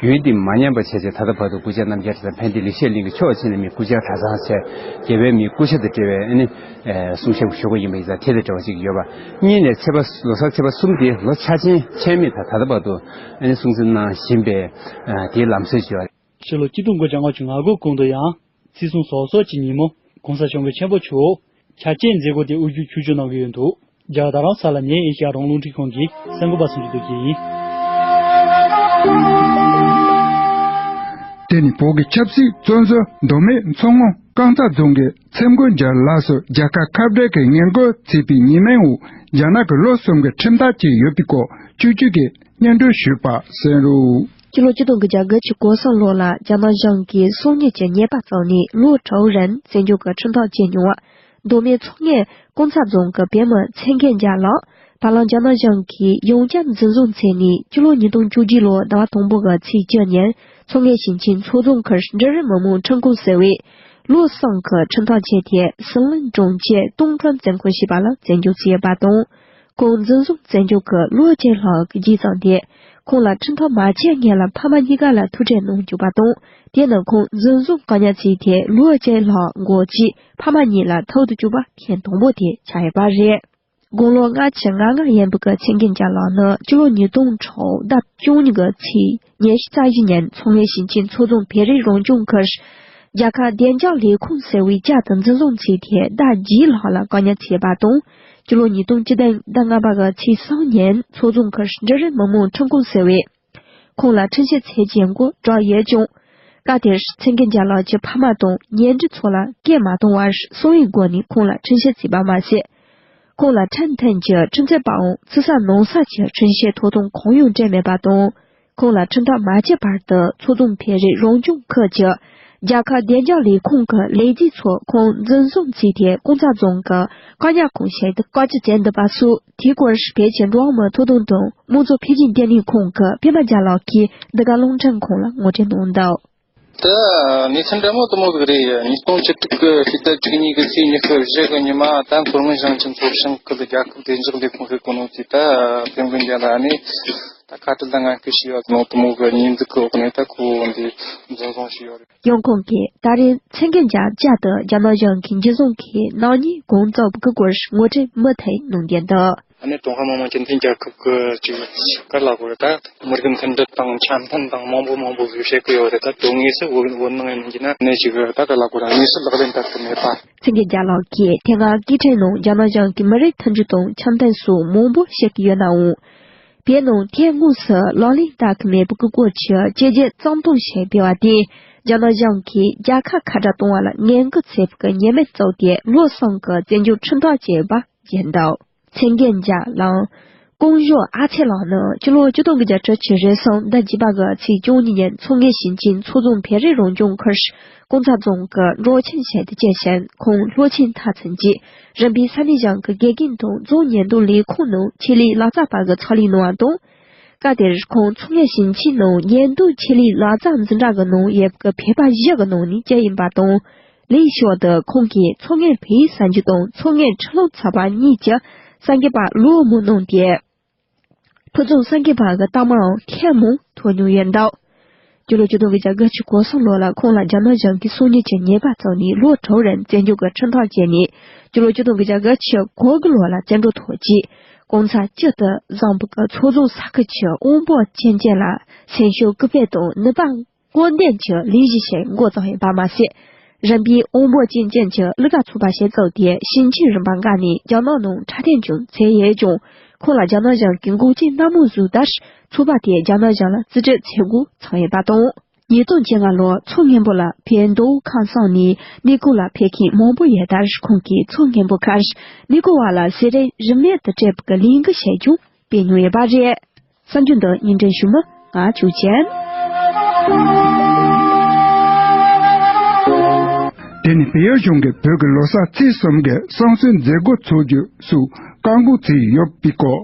རྒྱུན་དེ་མ་ཉམས་པ་བྱས་ཚེ་ད་ལྟ་བར་དུ་སྐུ་བཅར་གནང་རྒྱ་གྲྭ་ཚང་ཕན་བདེ་ལེགས་བཤད་གླིང་གི་ཕྱོགས་གཅིག་ནས་མི་སྐུ་བཅར་གྲྭ་ཚང་བྱས་རྒྱལ་བའི་མི་སྐུ་ཞབས་དང་འབྲེལ་བའི་ཨ་ནི་གསུང་བཤད་ཞུ་དགོས་ཡིན་པ་ཡིན་ཙང་དེ་དང་འབྲེལ་བ་ཅིག་ཡོད་པ། གཉིས་ནས་ཚེས་པ་ལོ་གསར་ཚེས་པ་གསུམ་དེ་ལོ་འཆར་ཅན་ཆད་མེད་དང་ད་ལྟ་བར་དུ་ཨ་ནི་སྲུང་བརྩི་གནང་བཞིན་པའི་དེའི་ལམ་སྲོལ་ཅིག་ཡོད་རེད། ཕྱི་ལོ་ཆིག་སྟོང་དགུ་བརྒྱ་ལྔ་བཅུ་ང་དགུ་གོང་དུ་ཡང་ཚེས་གསུམ་གཟབ་གསོལ་གྱི་ཉིན་མོ་གོང་ས་སྐྱབས་མགོན་ཆེན་པོ་མཆོག་འཆར་ཅན་མཛད་སྒོ་དེ་དབུ་བཞུགས་ཆིབས་བསྒྱུར་གནང་གི་ཡོད་འདུག་རྒྱ་གར་རྡ་རམ་ས་ལ་ནས་ཨེ་ཤ་ཡ་རང་དབང་རླུང་འཕྲིན་ཁང་གི་གསར་འགོད་པ་སངས་རྒྱས་རྡོ་རྗེ་ཡིན། དེ་ནི་བོད་ཀྱི་ཆབ་སྲིད་བཙོན་ཟུར་མདོ་སྨད་མཚོ་སྔོན་རྐང་ཚ་རྫོང་གི་ཚེ་མགོན་རྒྱལ་ལགས་སུ་རྒྱལ་ཁབ་ཁ་བྲལ་གྱི་ངན་སྐུལ་བྱས་པའི་ཉེས་མིང་འོག་རྒྱ་ནག་གི་ལོ་གསུམ་གྱི་ཁྲིམས་ཐག་བཅད་ཡོད་པའི་སྐོར་ཆོས་བརྒྱུད་ཀྱིས་སྙན་སྒྲོན་ཞུས་པ་གསན་རོགས། སྤྱི་ལོ་ཆིག་སྟོང་དགུ་བརྒྱ་དགུ་བཅུ་གོ་གསུམ་ལོ་ལ་རྒྱ་ནག་གཞུང་གིས་སོ་ཉིད་ཀྱི་ཉེས་པ་བརྩམས་ནས་ལོ་དྲུག་རིང་བཙོན་འཇུག་གི་ཁྲིམས་ཐག་བཅད་མྱོང་བ། མདོ་སྨད་མཚོ་སྔོན་རྐང་ཚ་རྫོང་གི་བོད་མི་ཚེ་མགོན་རྒྱལ་ལགས་ད་ལམ་རྒྱ་ནག་གཞུང་གིས་ཡང་བསྐྱར་འཛིན་བཟུང་བྱས་ནས་སྤྱི་ལོ་ཉིས་སྟོང་བཅུ་བཞི་ལོ་ཟླ་བ་དང་པོ་གི་ཚེས་བཅུ་ཉིན་མཚོ་སྔོན་ཞིང་ཆེན་མཚོ་རྫོང་ཁུལ་འབྲི་རུ་མི་དམངས་ཁྲིམས་ཁང་ཟེར་བས་ལོ་གསུམ་གྱི་ཁྲིམས་ཐག་བཅད་དེ་ཟི་ལིང་གྲོང་ཁྱེར་སྟོང་ཁྲོན་བཙོན་ཁང་ཞེས་པ་ལ་བཙོན་འཇུག་བྱས་པ་དང་། ཁོང་འཛིན་བཟུང་བཙོན་འཇུག་གི་ལོ་བཅུ་ལྷག་གི་རྗེས་ཙམ་དེ། ཁོང་ལ་ཁྲིམས་ཐག་མ་བཅད་སྔོན་ལ་ཕ་མ་གཉིས་ཀ་ལ་ཐུག་འཕྲད་གནང་བཅུག་པ་དང་། དེ་ནི་ཁོང་འཛིན་བཟུང་བཀག་ཉར་བྱས་ཏེ་ལོ་བཅུ་ལྷག་འགོར་རྗེས་ཕ་མ་གཉིས་ལ་ཐུག་ཏུ་བཅུག་པ་ཐེངས་དང་པོ་དེ་ཆགས་ཡོད་པ་རེད། དགུང་ལོ་ལྔ་བཅུ་ང་ལྔ་ཡིན་པའི་ཚེ་མགོན་རྒྱལ་ལགས་ནི་སྤྱི་ལོ་ཉིས་སྟོང་དྲུག་ཟླ་བཅུ་གཉིས་ཀྱི་ཚེས་ཉི་ཤུ་རྩ་བཞི་ཉིན་མཚོ་སྔོན་ཞིང་ཆེན་མཚོ་རྫོང་བོད་རིགས་རང་སྐྱོང་ཁུལ། རྒྱལ་ཁབ་བདེ་འཇགས་ལས་ཁུངས་ཟེར་བའི་ཅག་ཏུ་འཛིན་བཟུང་བྱས་ཏེ་ཟླ་བརྒྱད་ལྷག་ལ་བཀག་ཉར་བྱས་པ་དང་། སྤྱི་ལོ་ཉིས་སྟོང་བཅུ་བདུན་ཟླ་ལྔ་པ་གི་ཚེས་གསུམ་ཉིན་མཚོ་རྫོང་ཁུལ་འབྲི་རུ་མི་དམངས་ཁྲིམས་ཁང་ཟེར་བས། ཁོང་ལ་ཁྲིམས་ཞིབ་བྱེད་བྱེད་འགོ་གྲགས་ཡོད་ཀྱང་། སྐབས་དེར་མཚན་རྒྱལ་རྒྱལ་ལགས་ཀྱི་ཕ་མ་དང་ཉེ་འབྲེལ་ཚོ་ལ་སྐད་མ་གཏོང་བར་གསང་བའི་སྒོ་ནས་ཁོང་ལ་འཕྲིན་བཤད་བྱས་པ་མ་ཟད། ཁོང་ལ་ཁྲིམས་མཐུན་གྱི་ཁྲིམས་རྩོད་པའམ་ཕྱི་ས་ནང་ས་ཀྱི་ཁྲིམས་བཤེར་ཐོབ་ཐང་གང་ཡང་སྤྲད་མེད་པ་དང་། ཁོང་ལ་ཁྲིམས་ཐག་མ་བཅད་བར་དུ་ཚོང་རྫོང་བོད་རིགས་རང་སྐྱོང་ཁུལ་གྱི་རྒྱལ་ཁབ་བདེ་འཇགས་ལས་ཁུངས་ཀྱི་ལས་བྱེད་ཚོས་ཁོང་འཛིན་བཟུང་བྱས་ཏེ་ཀོང་ཚ་རྫོང་གི་བཀག་ཉར་ཁང་ཞིག་ཏུ་བཀག་སྐྱིལ་བྱས་འདུག་པ་སོགས། དེའི་སྐོར་བོད་ཀྱི་འགྲོ་བ་མིའི་ཐོབ་ཐང་དང་དམངས་གཙོ་འཕེལ་རྒྱས་ལྟེ་གནས་ཁང་གི་པད་མ་རྒྱལ་ལགས་ཀྱིས་འདི་ག་རླུང་འཕྲིན་ཁང་ལ་ངོ་སྤྲོད་གནང་འདུག། ད་གནས་ཚུལ་འདྲ་མོ་དུ་མོ་ཟིག་རེད། ཉིས་སྟོང་བཅུ་དྲུག་གི་ཕྱི་ཟླ་བཅུ་གཉིས་གི་ཚེས་ཉི་ཤུ་བཞི་གི་ཉི་མ། ད་མཚོ་སྔོན་ཞིང་ཆེན་ཚོ་བྱང་ཁུལ་རྒྱལ་ཁབ་བདེ་འཇགས་ལས་ཁུངས་ཀྱི་གོ་ནོར་གྱིས་ད་ཕན་ཚུན་རྒྱ་ལ་ནས་ད་ཁ་བྲལ་དང་ངན་སྐུལ་བྱས་ཡོད་ནོ་དུ་མོ་གི་ཉེས་འཛུགས་ཀྱི་འོག་ནས་ད་ཁོ་འདི་འཛིན་བཟུང་བྱས་ཡོད་རེད། ཡང་ཁོང་གིས་ད་རེས་མཚན་རྒྱལ་རྒྱལ་བཅས་དུ་རྒྱ་ནག་གཞུང་གིས་འཇུ་བཟུང་གིས་ནག་ཉེས་གང་བཙུགས་པའི་སྐོར་ངོ་སྤྲོད་མུ་མཐུད་གནང་གི་འདུག། ཨ་ནི་ཀྲུང་ཧྭ་མི་དམངས་སྤྱི་མཐུན་རྒྱལ་ཁབ་ཀྱི་ཅིག་ག་རེ་ལབ་དགོས་རེད། ད་མི་རིགས་མཐུན་སྒྲིལ་དང་འཆམ་མཐུན་དང་མང་པོ་མང་པོ་ཞིག་བཤད་ཀྱི་ཡོད་རེད། ད་དོན་དངོས་སུ་བོད་བོད་ནང་ཡིན་གྱི་ན་ནས་ཅིག་ད་ག་རེ་ལབ་དགོས་རེད། དངོས་སུ་ལག་ལེན་བསྟར་གྱི་མེད་པ། མཚན་རྒྱལ་རྒྱལ་ལགས་ཀྱིས་དེ་སྔ་སྐད་འཕྲིན་ནང་རྒྱ་ནག་གཞུང་གིས་མི་རིགས་མཐུན་སྒྲིལ་དང་འཆམ་མཐུན་སོགས་མང་པོ་བཤད་ཀྱི་ཡོད་ནའང་། བོད་ནང་དེ་དངོས་སུ་ལག་ལེན་བསྟར་གྱི་མེད་པའི་སྐོར་གྱི་བཅོས་བསྒྱུར་གཙང་བཏོན་བྱས་པའི་བར་དེ། རྒྱ་ནག་གཞུང་གིས་རྒྱལ་ཁ་ཁ་བྲལ་གཏོང་བ་ལ་ངན་སྐུལ་བྱེད་པའི་ཉེས་མིང་བཙུགས་ཏེ་ལོ་གསུམ་གྱི་བཙོན་འཇུག་ཁྲིམས་ཐག་བཅད་པ་བཞིན་འདུག། མཚན་རྒྱལ་རྒྱལ་ལགས། ཀོང་ཞོ་ཨ་ཚེ་ལགས་ནི་སྤྱི་ལོ་ཆིག་སྟོང་དགུ་བརྒྱ་དྲུག་ཅུ་རེ་གསུམ་ཟླ་བརྒྱད་པ་གི་ཚེས་བཅུ་གཉིས་ཉིན་མཚོ་སྔོན་ཞིང་ཆེན་མཚོ་རྫོང་བོད་རིགས་རང་སྐྱོང་ཁུལ་ཀོང་ཚ་རྫོང་གི་འབྲོག་ཆེན་ཞིག་ཏུ་སྐྱེས་ཤིང་། ཁོང་སློབ་ཆེན་མཐར་ཕྱིན་རྗེས་རིམ་པས་ས་གནས་གཞུང་གི་དགེ་རྒན་དང་རྫོང་ཉེན་རྟོག་ལས་ཁུངས་ནང་ཆེད་ལས་ལག་རྩལ་པ་གི་ཕྱག་ལས་གནང་བ་དང་། སྐབས་དེར་ཁོང་མཚོ་སྔོན་ཞིང་ཆེན་ནང་ཉེན་རྟོག་ཆེད་ལས་ལག་རྩལ་འཛིན་གྲྭ་གི་ནང་ཡོད་པའི་བོད་པ་བཞི་གི་ནང་ནས་གཅིག་ཡིན་པ་དང་། ལས་ཞོར་དུ་ཁོང་གིས་མཚོ་སྔོན་བོད་ཡིག་གསར་འགྱུར་དང་མཚོ་སྔོན་ཁྲི་ལོ་ཚོགས་པ་གཉིས་ཀྱི་གསར་འགོད་པ་ལོ་མང་གནང་སྟེ། ཕུན་སུམ་གསར་འགོད་པ་གི་རྟགས་མའང་ཐེངས་མང་ཐོབ་མྱོང་ཡོད་འདུག། སྤྱི་ལོ་ཆིག་སྟོང་དགུ་བརྒྱ་དགུ་བཅུ་གོ་གསུམ་ལོ་ལ་ཁོང་ལ་རྒྱ་ནག་གཞུང་གིས་སང་ཉིན་གྱི་ཉེས་པ་བཙུགས་ནས་ལོ་དྲུག་རིང་བཙོན་འཇུག་གི་ཁྲིམས་ཐག་བཅད་ནས། སྤྱི་ལོ་ཆིག་སྟོང་དགུ་བརྒྱ་དགུ་བཅུ་གོ་དགུ་ལོ་ལ་བཙོན་གྲོལ་ཐོབ་རྗེས། ཀོང་ཚ་སྤྱི་དུ་བཟང་པོ་གི་མཚོ་རྫོང་ས་ཁུལ་གྱི་དབང་པོ་ཅན་ཅན་ལ་སེམས་ཤུགས་སྐུལ་སྤེལ་དང་ནུས་པ་སྔོག་འདོན་གྱི་ལས་གཞི་ཞིག་འགོ་བརྩམས་ཡོད་པ་མ་ཟད། རིམ་པས་དབང་པོ་ཅན་ཅན་གྱི་གླུ་གར་ཚོགས་པ་ཞིག་བཙུགས་ཏེ་ཞིང་ཆེན་རིམ་པ་འགའ་ནས་རྒྱ་ནག་ནང་འཁྲབ་སྟོན་ཀྱང་བྱས་ཡོད་ཀྱང་། ཁོང་ལ་རྒྱ་ནག་གཞུང་གིས་འགོག་རྐྱེན་སྣ་མང་བཟོས་མཐར། ཚོགས་པ་དེ་རྒྱ་ནག་གཞུང་ལ་རྩིས་སྤྲོད་བྱེད་དགོས་བྱུང་ཡོད་པ་དང་། ཉིས་སྟོང་བཅོ་ལྔ་ལོར་མཚོ་སྔོན་པོ་ལ་བོད་མདོ་དབུས་ཁམས་གསུམ་ནས་གནས་སྐོར་ལ་ཕེབས་མཁན་མང་པོ་ཡོད་མཐར། ཁོང་གིས་མཚོ་སྔོན་པོ་ཁར་གནས་སྐོར་བ་ལ་ཟས་རིགས་རིན་མེད་དུ་སྤྲད་པའི་ལས་འགུལ་ཞིག་ཀྱང་སྤེལ་མྱོང་ཡོད་པ་རེད། གསར་འགྱུར་འདི་བརྙན་འཕྲིན་ཞུ་མི་ང་ཆོས་ཅན། དེ་ནི་བལ་ཡུལ་གཞུང་གིས་བོད་ཀྱི་ལོ་གསར་ཚེས་གསུམ་གྱི་བསང་གསོལ་མཛད་སྒོ་འཚོགས་རྒྱུ་སོགས་བཀག་འགོག་བྱས་ཡོད་པའི་སྐོར།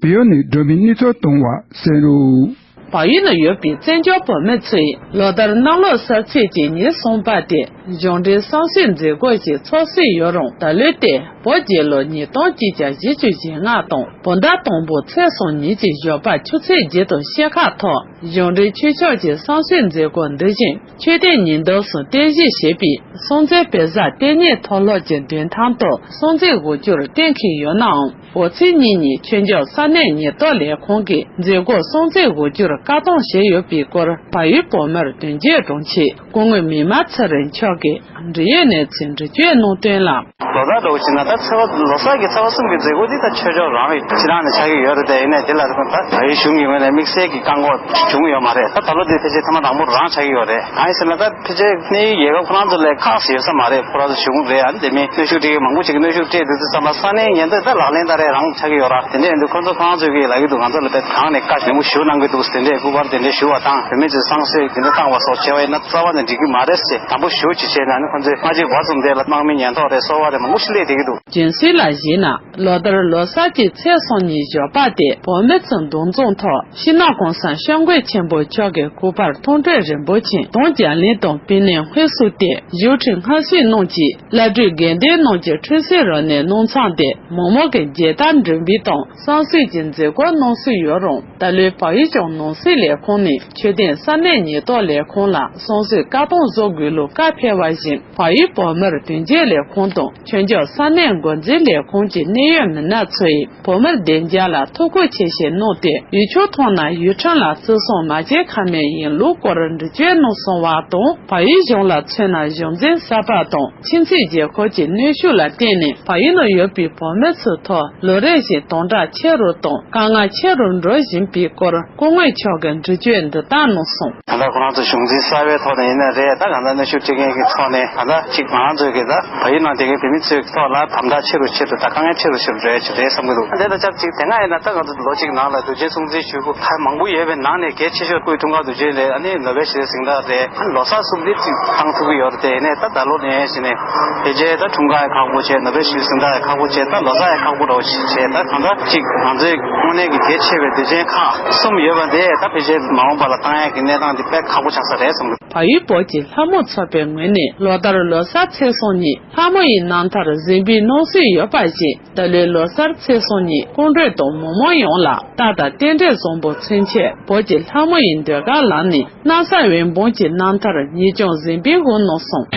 བལ་ཡུལ་ནས་སྒྲོན་མེའི་གནས་ཚུལ་གཏོང་བ་གསན་རོགས། བལ་ཡུལ་ན་ཡོད་པའི་བཙན་བྱོལ་བོད་མི་ཚོས་ལོ་ལྟར་གནམ་ལོ་གསར་ཚེས་ཀྱི་ཉིན་གསུམ་པ་དེ་གཞུང་འབྲེལ་བསང་གསོལ་མཛད་སྒོ་ཞིག་ཚོགས་སྲོལ་ཡོད་རུང་། ད་ལོའི་སྟེང་བོད་རྒྱལ་ལོ་ཉིས་སྟོང་གཅིག་བརྒྱ་བཞི་བཅུ་ཞེ་ལྔ་དང་བོད་ཟླ་དང་པོ་ཚེས་གསུམ་ཉིན་གྱི་ཞོགས་པ་ཆུ་ཚོད་བརྒྱད་དང་ཕྱེད་ཀ་ཐོག་གཞུང་འབྲེལ་ཆོས་ཕྱོགས་ཀྱི་བསང་གསོལ་མཛད་སྒོ་འདི་བཞིན་མཆོད་རྟེན་ཉི་ཟླ་སོགས་རྟེན་གཞི་བྱས་པའི་སྲོང་བཙན་བོད་ཟླ་དེ་ཉིད་མཐོ་སློབ་ཀྱི་མདུན་ཐང་དུ་སྲུང་བརྩི་དབུ་བསྒྱུར་གཏན་འཁེལ་ཡོད་ནའང་། འོ་ཚིགས་གཉིས་ཉིན་ཆོས་འབྱོར་ས་གནས་ཉེན་རྟོག་ལས་ཁུངས་ཀྱིས་མཛད་སྒོ་སྲུང་བརྩི་དབུ་བསྒྱུར་བཀག་སྡོམ་བྱས་ཡོད་པའི་སྐོར་བལ་ཡུལ་བོད་མིར་དོན་གཅོད་དྲུང་ཆེ་སྐུ་ངོ་མི་དམར་ཚེ་རིང་མཆོག་གིས་འབྲེལ་ཡོད་གནས་ཚུལ་འགྲེལ་བརྗོད་གནང་དོན་ལ། ལོ་གསར་འདྲ་བོ་བྱས་ན་ད་ཚེས་པ་ལོ་གསར་གྱི་ཚེས་པ་གསུམ་གྱི་མཛད་སྒོ་འདི་ད་ཆོས་ཕྱོགས་རང་གི་ཕྱི་ནང་ནས་ཆགས་ཀྱི་ཡོད་རེད་དེ། ཡིན་ནའི་དེ་ལ་ད་བལ་ཡུལ་གཞུང་གི་ངོས་ནས་དམིགས་བསལ་གྱི་བཀག་འགོག་བྱུང་ཡོད་མ་རེད། ད་ད་ལོ་འདི་ཕལ་ཆེར་ཐེངས་མ་དང་པོ་རང་ཆགས་ཀྱི་ཡོད་རེད། གང་ཡིན་ཟེར་ན་ད་ཕལ་ཆེར་གནས་ཡུལ་རྒྱལ་ཁབ་ཁོ་རང་ཚོ་ལ་ཁག་ཟེར་ཡོད་ས་མ་རེད། ཁོ་རང་ཚོ་གཞུང་རེད། ཨ་ནི་དེ་མིན་གནོན་ཤུགས་སྤྲད་མཁན་མང་པོ་ཅིག་གིས་གནོན་ཤུགས་སྤྲད་འདུག་ཙང་ཙང་ས་གནས་ཉེན་རྟོག་ད་ལག་ལེན་བསྟར་རེ་རང་ཆགས་ཀྱི་ཡོད་ར། དེ་འདྲ་ཡིན་དུས་ཁོ་ཚོ་ཁོ་རང་ཚོས་ཀྱིས་ལབ་ཀྱི་འདུག་ང་ཚོ་ལ་དཔེ་གང་ནས་བཀའ་ནན་པོ་ཞུ་གནང་གི་འདུག་དེ་འདྲས་སྐུ་པར་དེ་འདྲས་ཞུ་བ་དང་བུད་མེད་ཚོས་བསང་གསོལ་དེ་འདྲས་བཏང་བ་སོགས་བྱས་པ་ཡིན་ན་རྩ་བ་ནས་འགྲིག་གི་མ་རེད་ཟེར། དང་པོ་ཞུ་ཅིག་བྱས་ན་ནི་ཁོ་ཚོས་སྔ་ཕྱི་བར་གསུམ་དེ་ལ་དམག་མི་ཉེན་རྟོག་རེད་གསོ་བ་རེད་མང་པོ་ཞིག་སླེབས་བསྡད་ཀྱི་འདུག་རྒྱུན་སྲོལ་ལ་གཞིགས་ན། ལོ་ལྟར་ལོ་གསར་གྱི་ཚེས་གསུམ་ཉིན་ཞོགས་པ་དེ་བོད་མི་ཚོའི་འདུ་འཛོམས་ཐོག་སྤྱི་ནོར་༸གོང་ས་༸སྐྱབས་མགོན་ཆེན་པོ་མཆོག་གི་སྐུ་པར་མཐོང་གྲོལ་རིན་པོ་ཆེ་དང་རྒྱ་གླིང་དང་པི་ལིང་ཧུའེ་སུའུ་ཏེ་བཞུགས་ཁྲི་མངའ་གསོལ་གནང་རྗེས་བླ་སྤྲུལ་དགེ་འདུན་རྣམས་ཀྱི་ཁྲུས་གསོལ་རོལ་ནས་གནང་ཚང་དེ་མི་མང་གི་མཇལ་དར་འགྲེམས་སྤེལ་དང་བསང་གསོལ་གྱི་མཛད་སྒོ་གནང་སྲོལ་ཡོད་རུང་། ད་ལོའི་བལ་ཡུལ་གཞུང་ནང་སྲིད་ལས་ཁུངས་ནས་མཆོད་རྟེན་ས་གནས་ཉེན་རྟོག་ལས་ཁུངས་ལ་བསང་གསོལ་བཀག་སྡོམ་བཟོ་དགོས་ལུགས་བཀའ་ཕེབས་པ་བཞིན། བལ་ཡུལ་བོད་མིར་དོན་གཅོད་ལས་ཁུངས་དང་ཆོས་ཕྱོགས་ས་གནས་འགོ་འཛིན་ལས་ཁུངས་ཀྱི་གནད་ཡོད་མི་སྣ་ཚོས་བོད་མིར་བདེ་འཇགས་ལ་ཐུགས་ཁུར་ཆེ་བཞེས་གནང་སྟེ། ཡུལ་ཆུང་མཐོང་ན་ཡུལ་ཁྲིམས་ལ་བརྩི་སྲུང་མ་བྱེད་ཁ་མེད་ཡིན་ལུགས་སྐོར་འགྲེལ་བརྗོད་གནང་སོང་བ་དང་། བལ་ཡུལ་གཞུང་ལ་མཚོན་ན་གཞུང་འཛིན་གསར་པ་དང་ཁྱིམ་མཚེས་རྒྱལ་ཁབ་ཀྱི་གནོན་ཤུགས་ལ་བརྟེན་ནས་བལ་ཡུལ་ནང་ཡོད་པའི་བོད་མི་ཚོའི་ཐོག་ལོ་རེ་བཞིན་དོན་དག་ཆེ་རུ་དང་དཀའ་ངལ་ཆེ་རུ་འགྲོ་བཞིན་པའི་སྐོར་སྐུ་ངོ་མཆོག་གིས་འགྲེལ་བརྗོད་འདི་ལྟར་གནང་སོང་། ད་ཁོ་རང་ཚོ་གཞུང་འཛིན་གསར་པའི་ཐོག་ནས་ཡིན་ན་རེད། ད་གང་ལྟར་གནོན་ཤུགས་སྤྲད་མཁན་གྱི་ཐོག་ནས་ད་ལྟ་གཅིག་ང་རང་ཚོའི་གི་ད་བལ་ཡུལ་ནང་བསྡད་མཁན་བོད་མི་ཚོའི་ཐོག་ལ་དམ་དྲག་ཆེ་རུ་ཆེ་རུ་དང་དཀའ་ངལ་ཆེ་རུ་ཆེ་རུ་འགྲོ་ཡ་ཆེ་རེད་བསམ་གྱི་འདུག་དེ་ད་ཆབས་ཅིག་དེ་སྔ་ཡིན་ན་ད་ང་ཚོ་ལོ་གཅིག་ནང་ལ་དུས་ཆེན་སྲུང་བརྩི་ཞུ་དགོས་ད་མང་པོ་ཡོད་པའི་ནང་ནས་གལ་ཆེ་ཤོས་སྐུའི་འཁྲུངས་སྐར་དུས་ཆེན་རེད། ཨ་ནི་ནོ་བེལ་ཞི་བདེའི་གཟེངས་རྟགས་རེད། ཨ་ནི་ལོ་གསར་སྲུང་བརྩི་ཅིག་བཏང་ཐུབ་ཀྱི་ཡོད་རེད། དེ་ཡིན་ནའི་ད་ད་ལོ་ནས་བྱས་ནས་ཕལ་ཆེར་ད་འཁྲུངས་སྐར་ཡང་ཁག་པོ་བྱས། ནོ་བེལ་ཞི་བདེའི་གཟེངས་རྟགས་ཡང་ཁག་པོ་བྱས། ད་ལོ་གསར་ཡང་ཁག་པོ་འདྲ་བོ་ཞིག་བྱས། ད་གང་ལྟར་ཅིག་ང་ཚོའི་དངོས་གནས་ཀྱི་གལ་ཆེ་བའི་དུས་ཆེན་ཁག་གསུམ་ཡོད་པ་དེ་ད་ཕལ་ཆེར་མ་འོངས་པ་ལ་བཏང་ཡག་གི་གནས་སྟངས་དེ་དཔེ་ཁག་པོ་ཆགས་ས་རེད་བསམ་གྱི་འདུག་བལ་ཡུལ་བོད་ཀྱི་ལྷ་མོ་ཚོགས་པའི་ངོས་ནས་ལོ་ལྟར་ལོ་གསར་ཚེས་གསུམ་ཉིན་ལྷ་མོ་ཡི་རྣམ་ཐར་གཟིགས་འབུལ་གནང་སྲོལ་ཡོད་པ་བཞིན། ད་ལོའི་ལོ་གསར་ཚེས་གསུམ་ཉིན་སྐུ་མགྲོན་དང་མི་མང་ཡོངས་ལ་རྟ་དང་རྟེན་འབྲེལ་བཟང་པོ་མཚོན་ཆེད་བོད་ཀྱི་ལྷ་མོ་ཡི་ཟློས་གར་ལམ་ནས་སྣང་ས་འོད་འབུམ་གྱི་རྣམ་ཐར་ཉིན་རྐྱང་གཟིགས་འབུལ་དབུ་གནང་སོང་།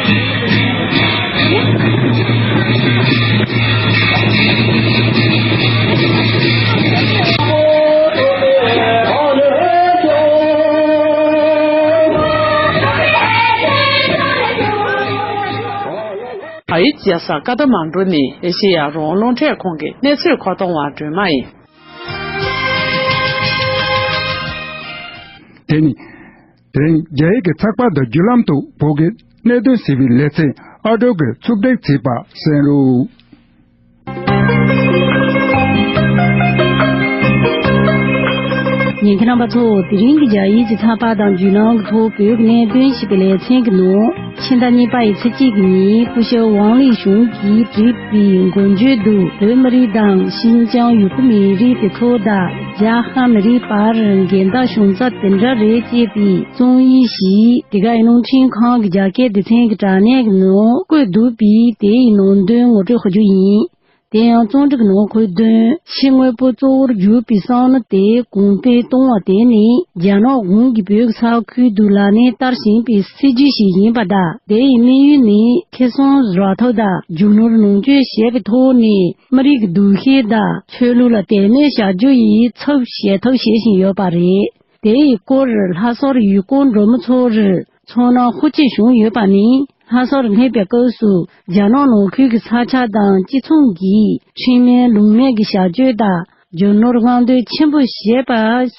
བལ་ཡུལ་རྒྱལ་ས་ཀ་ཐ་མན་གྲུ་ནས་ཨེ་ཤེ་ཡ་རང་དབང་རླུང་འཕྲིན་ཁང་གི་གནས་ཚུལ་མཁོ་གཏོང་བ་སྒྲོལ་མ་ཡིན། དེ་ནི། དེ་རིང་རྒྱ་ཡིག་གི་ཚགས་པར་དང་བརྒྱུད་ལམ་དུ་བོད་ཀྱི་གནད་དོན་གཟིགས་པའི་ལེ་ཚན་ཨ་འབྲུག་གི་ཚུགས་གཏན་ཚིགས་པ་གསན་རོགས། ཉན་མཁན་རྣམ་པ་ཚོ། དེ་རིང་གི་རྒྱ་ཡིག་གི་ཚགས་པར་དང་བརྒྱུད་ལམ་གྱི་ཐོག་བོད་ཀྱི་གནད་དོན་ཞེས་པའི་ལེ་ཚན་གྱི་ནང་། ཕྱི་ཟླ་གཉིས་པ་ཡི་ཚེས་གཅིག་གི་ཉིན་སྐུ་ཞབས་ཝང་ལི་ཞུང་གིས་བྲིས་པའི་འགོ་བརྗོད་དུ། བོད་མི་རིགས་དང་ཤིན་ཅང་ཡུ་གུར་མི་རིགས་དེ་ཚོ་དང་རྒྱ་ཧ་མི་རིགས་བར་འགལ་ཟླ་བྱུང་ས་དེ་འདྲ་རེད་ཅེས་པའི་རྩོམ་ཡིག་ཞིག་དེ་ག་ཡི་རླུང་འཕྲིན་ཁང་གི་རྒྱ་སྐད་སྡེ་ཚན་གྱི་དྲ་གནས་ཀྱི་ནང་བཀོད་འདུག་པས། དེ་ཡི་ནང་དོན་ངོ་སྤྲོད་ཞུ་རྒྱུ་ཡིན། དེ་ཡང་རྩོམ་སྒྲིག་ནང་འཁོད་དོན། ཕྱི་དངོས་པོ་གཙོ་བོར་གྱུར་པའི་བསམ་བློ་དེ་གོང་འཕེལ་གཏོང་བ་དེ་ནི་རྒྱ་ནག་གཞུང་གིས་བོད་ཀྱི་ས་ཁུལ་དུ་ལག་ལེན་བསྟར་བཞིན་པའི་སྲིད་ཇུས་ཤིག་ཡིན་པ་དང་། དེ་ཡི་དམིགས་ཡུལ་ནི་ཁེ་བཟང་རག་ཐབས་དང་། རྒྱུ་ནོར་ལོངས་སྤྱོད་བྱེད་པའི་ཐོག་ནས་མི་རིགས་ཀྱི་འདུ་ཤེས་དང་། ཆོས་ལུགས་ལ་དད་མོས་བྱ་རྒྱུ་ཡི་ཚབ་བྱེད་ཐབས་བྱེད་བཞིན་ཡོད་པ་རེད། དེ་ཡི་སྐོར་ལྷ་སར་ཡུལ་སྐོར་འགྲོ་མི་ཚོར་ཚོར་སྣང་ཤུགས་ཆེ་བྱུང་ཡོད་པ་ནི། ལྷ་སར་སླེབས་པའི་སྐབས་སུ་རྒྱ་ནག་ནང་ཁུལ་གྱི་ས་ཆ་དང་སྤྱི་ཚོགས་ཀྱིས་ཁྲིམས་མེད་ལུགས་མེད་ཀྱི་བྱ་སྤྱོད་དང་རྒྱུ་ནོར་སྔོག་འདོན་ཆེན་པོ་བྱས་པ་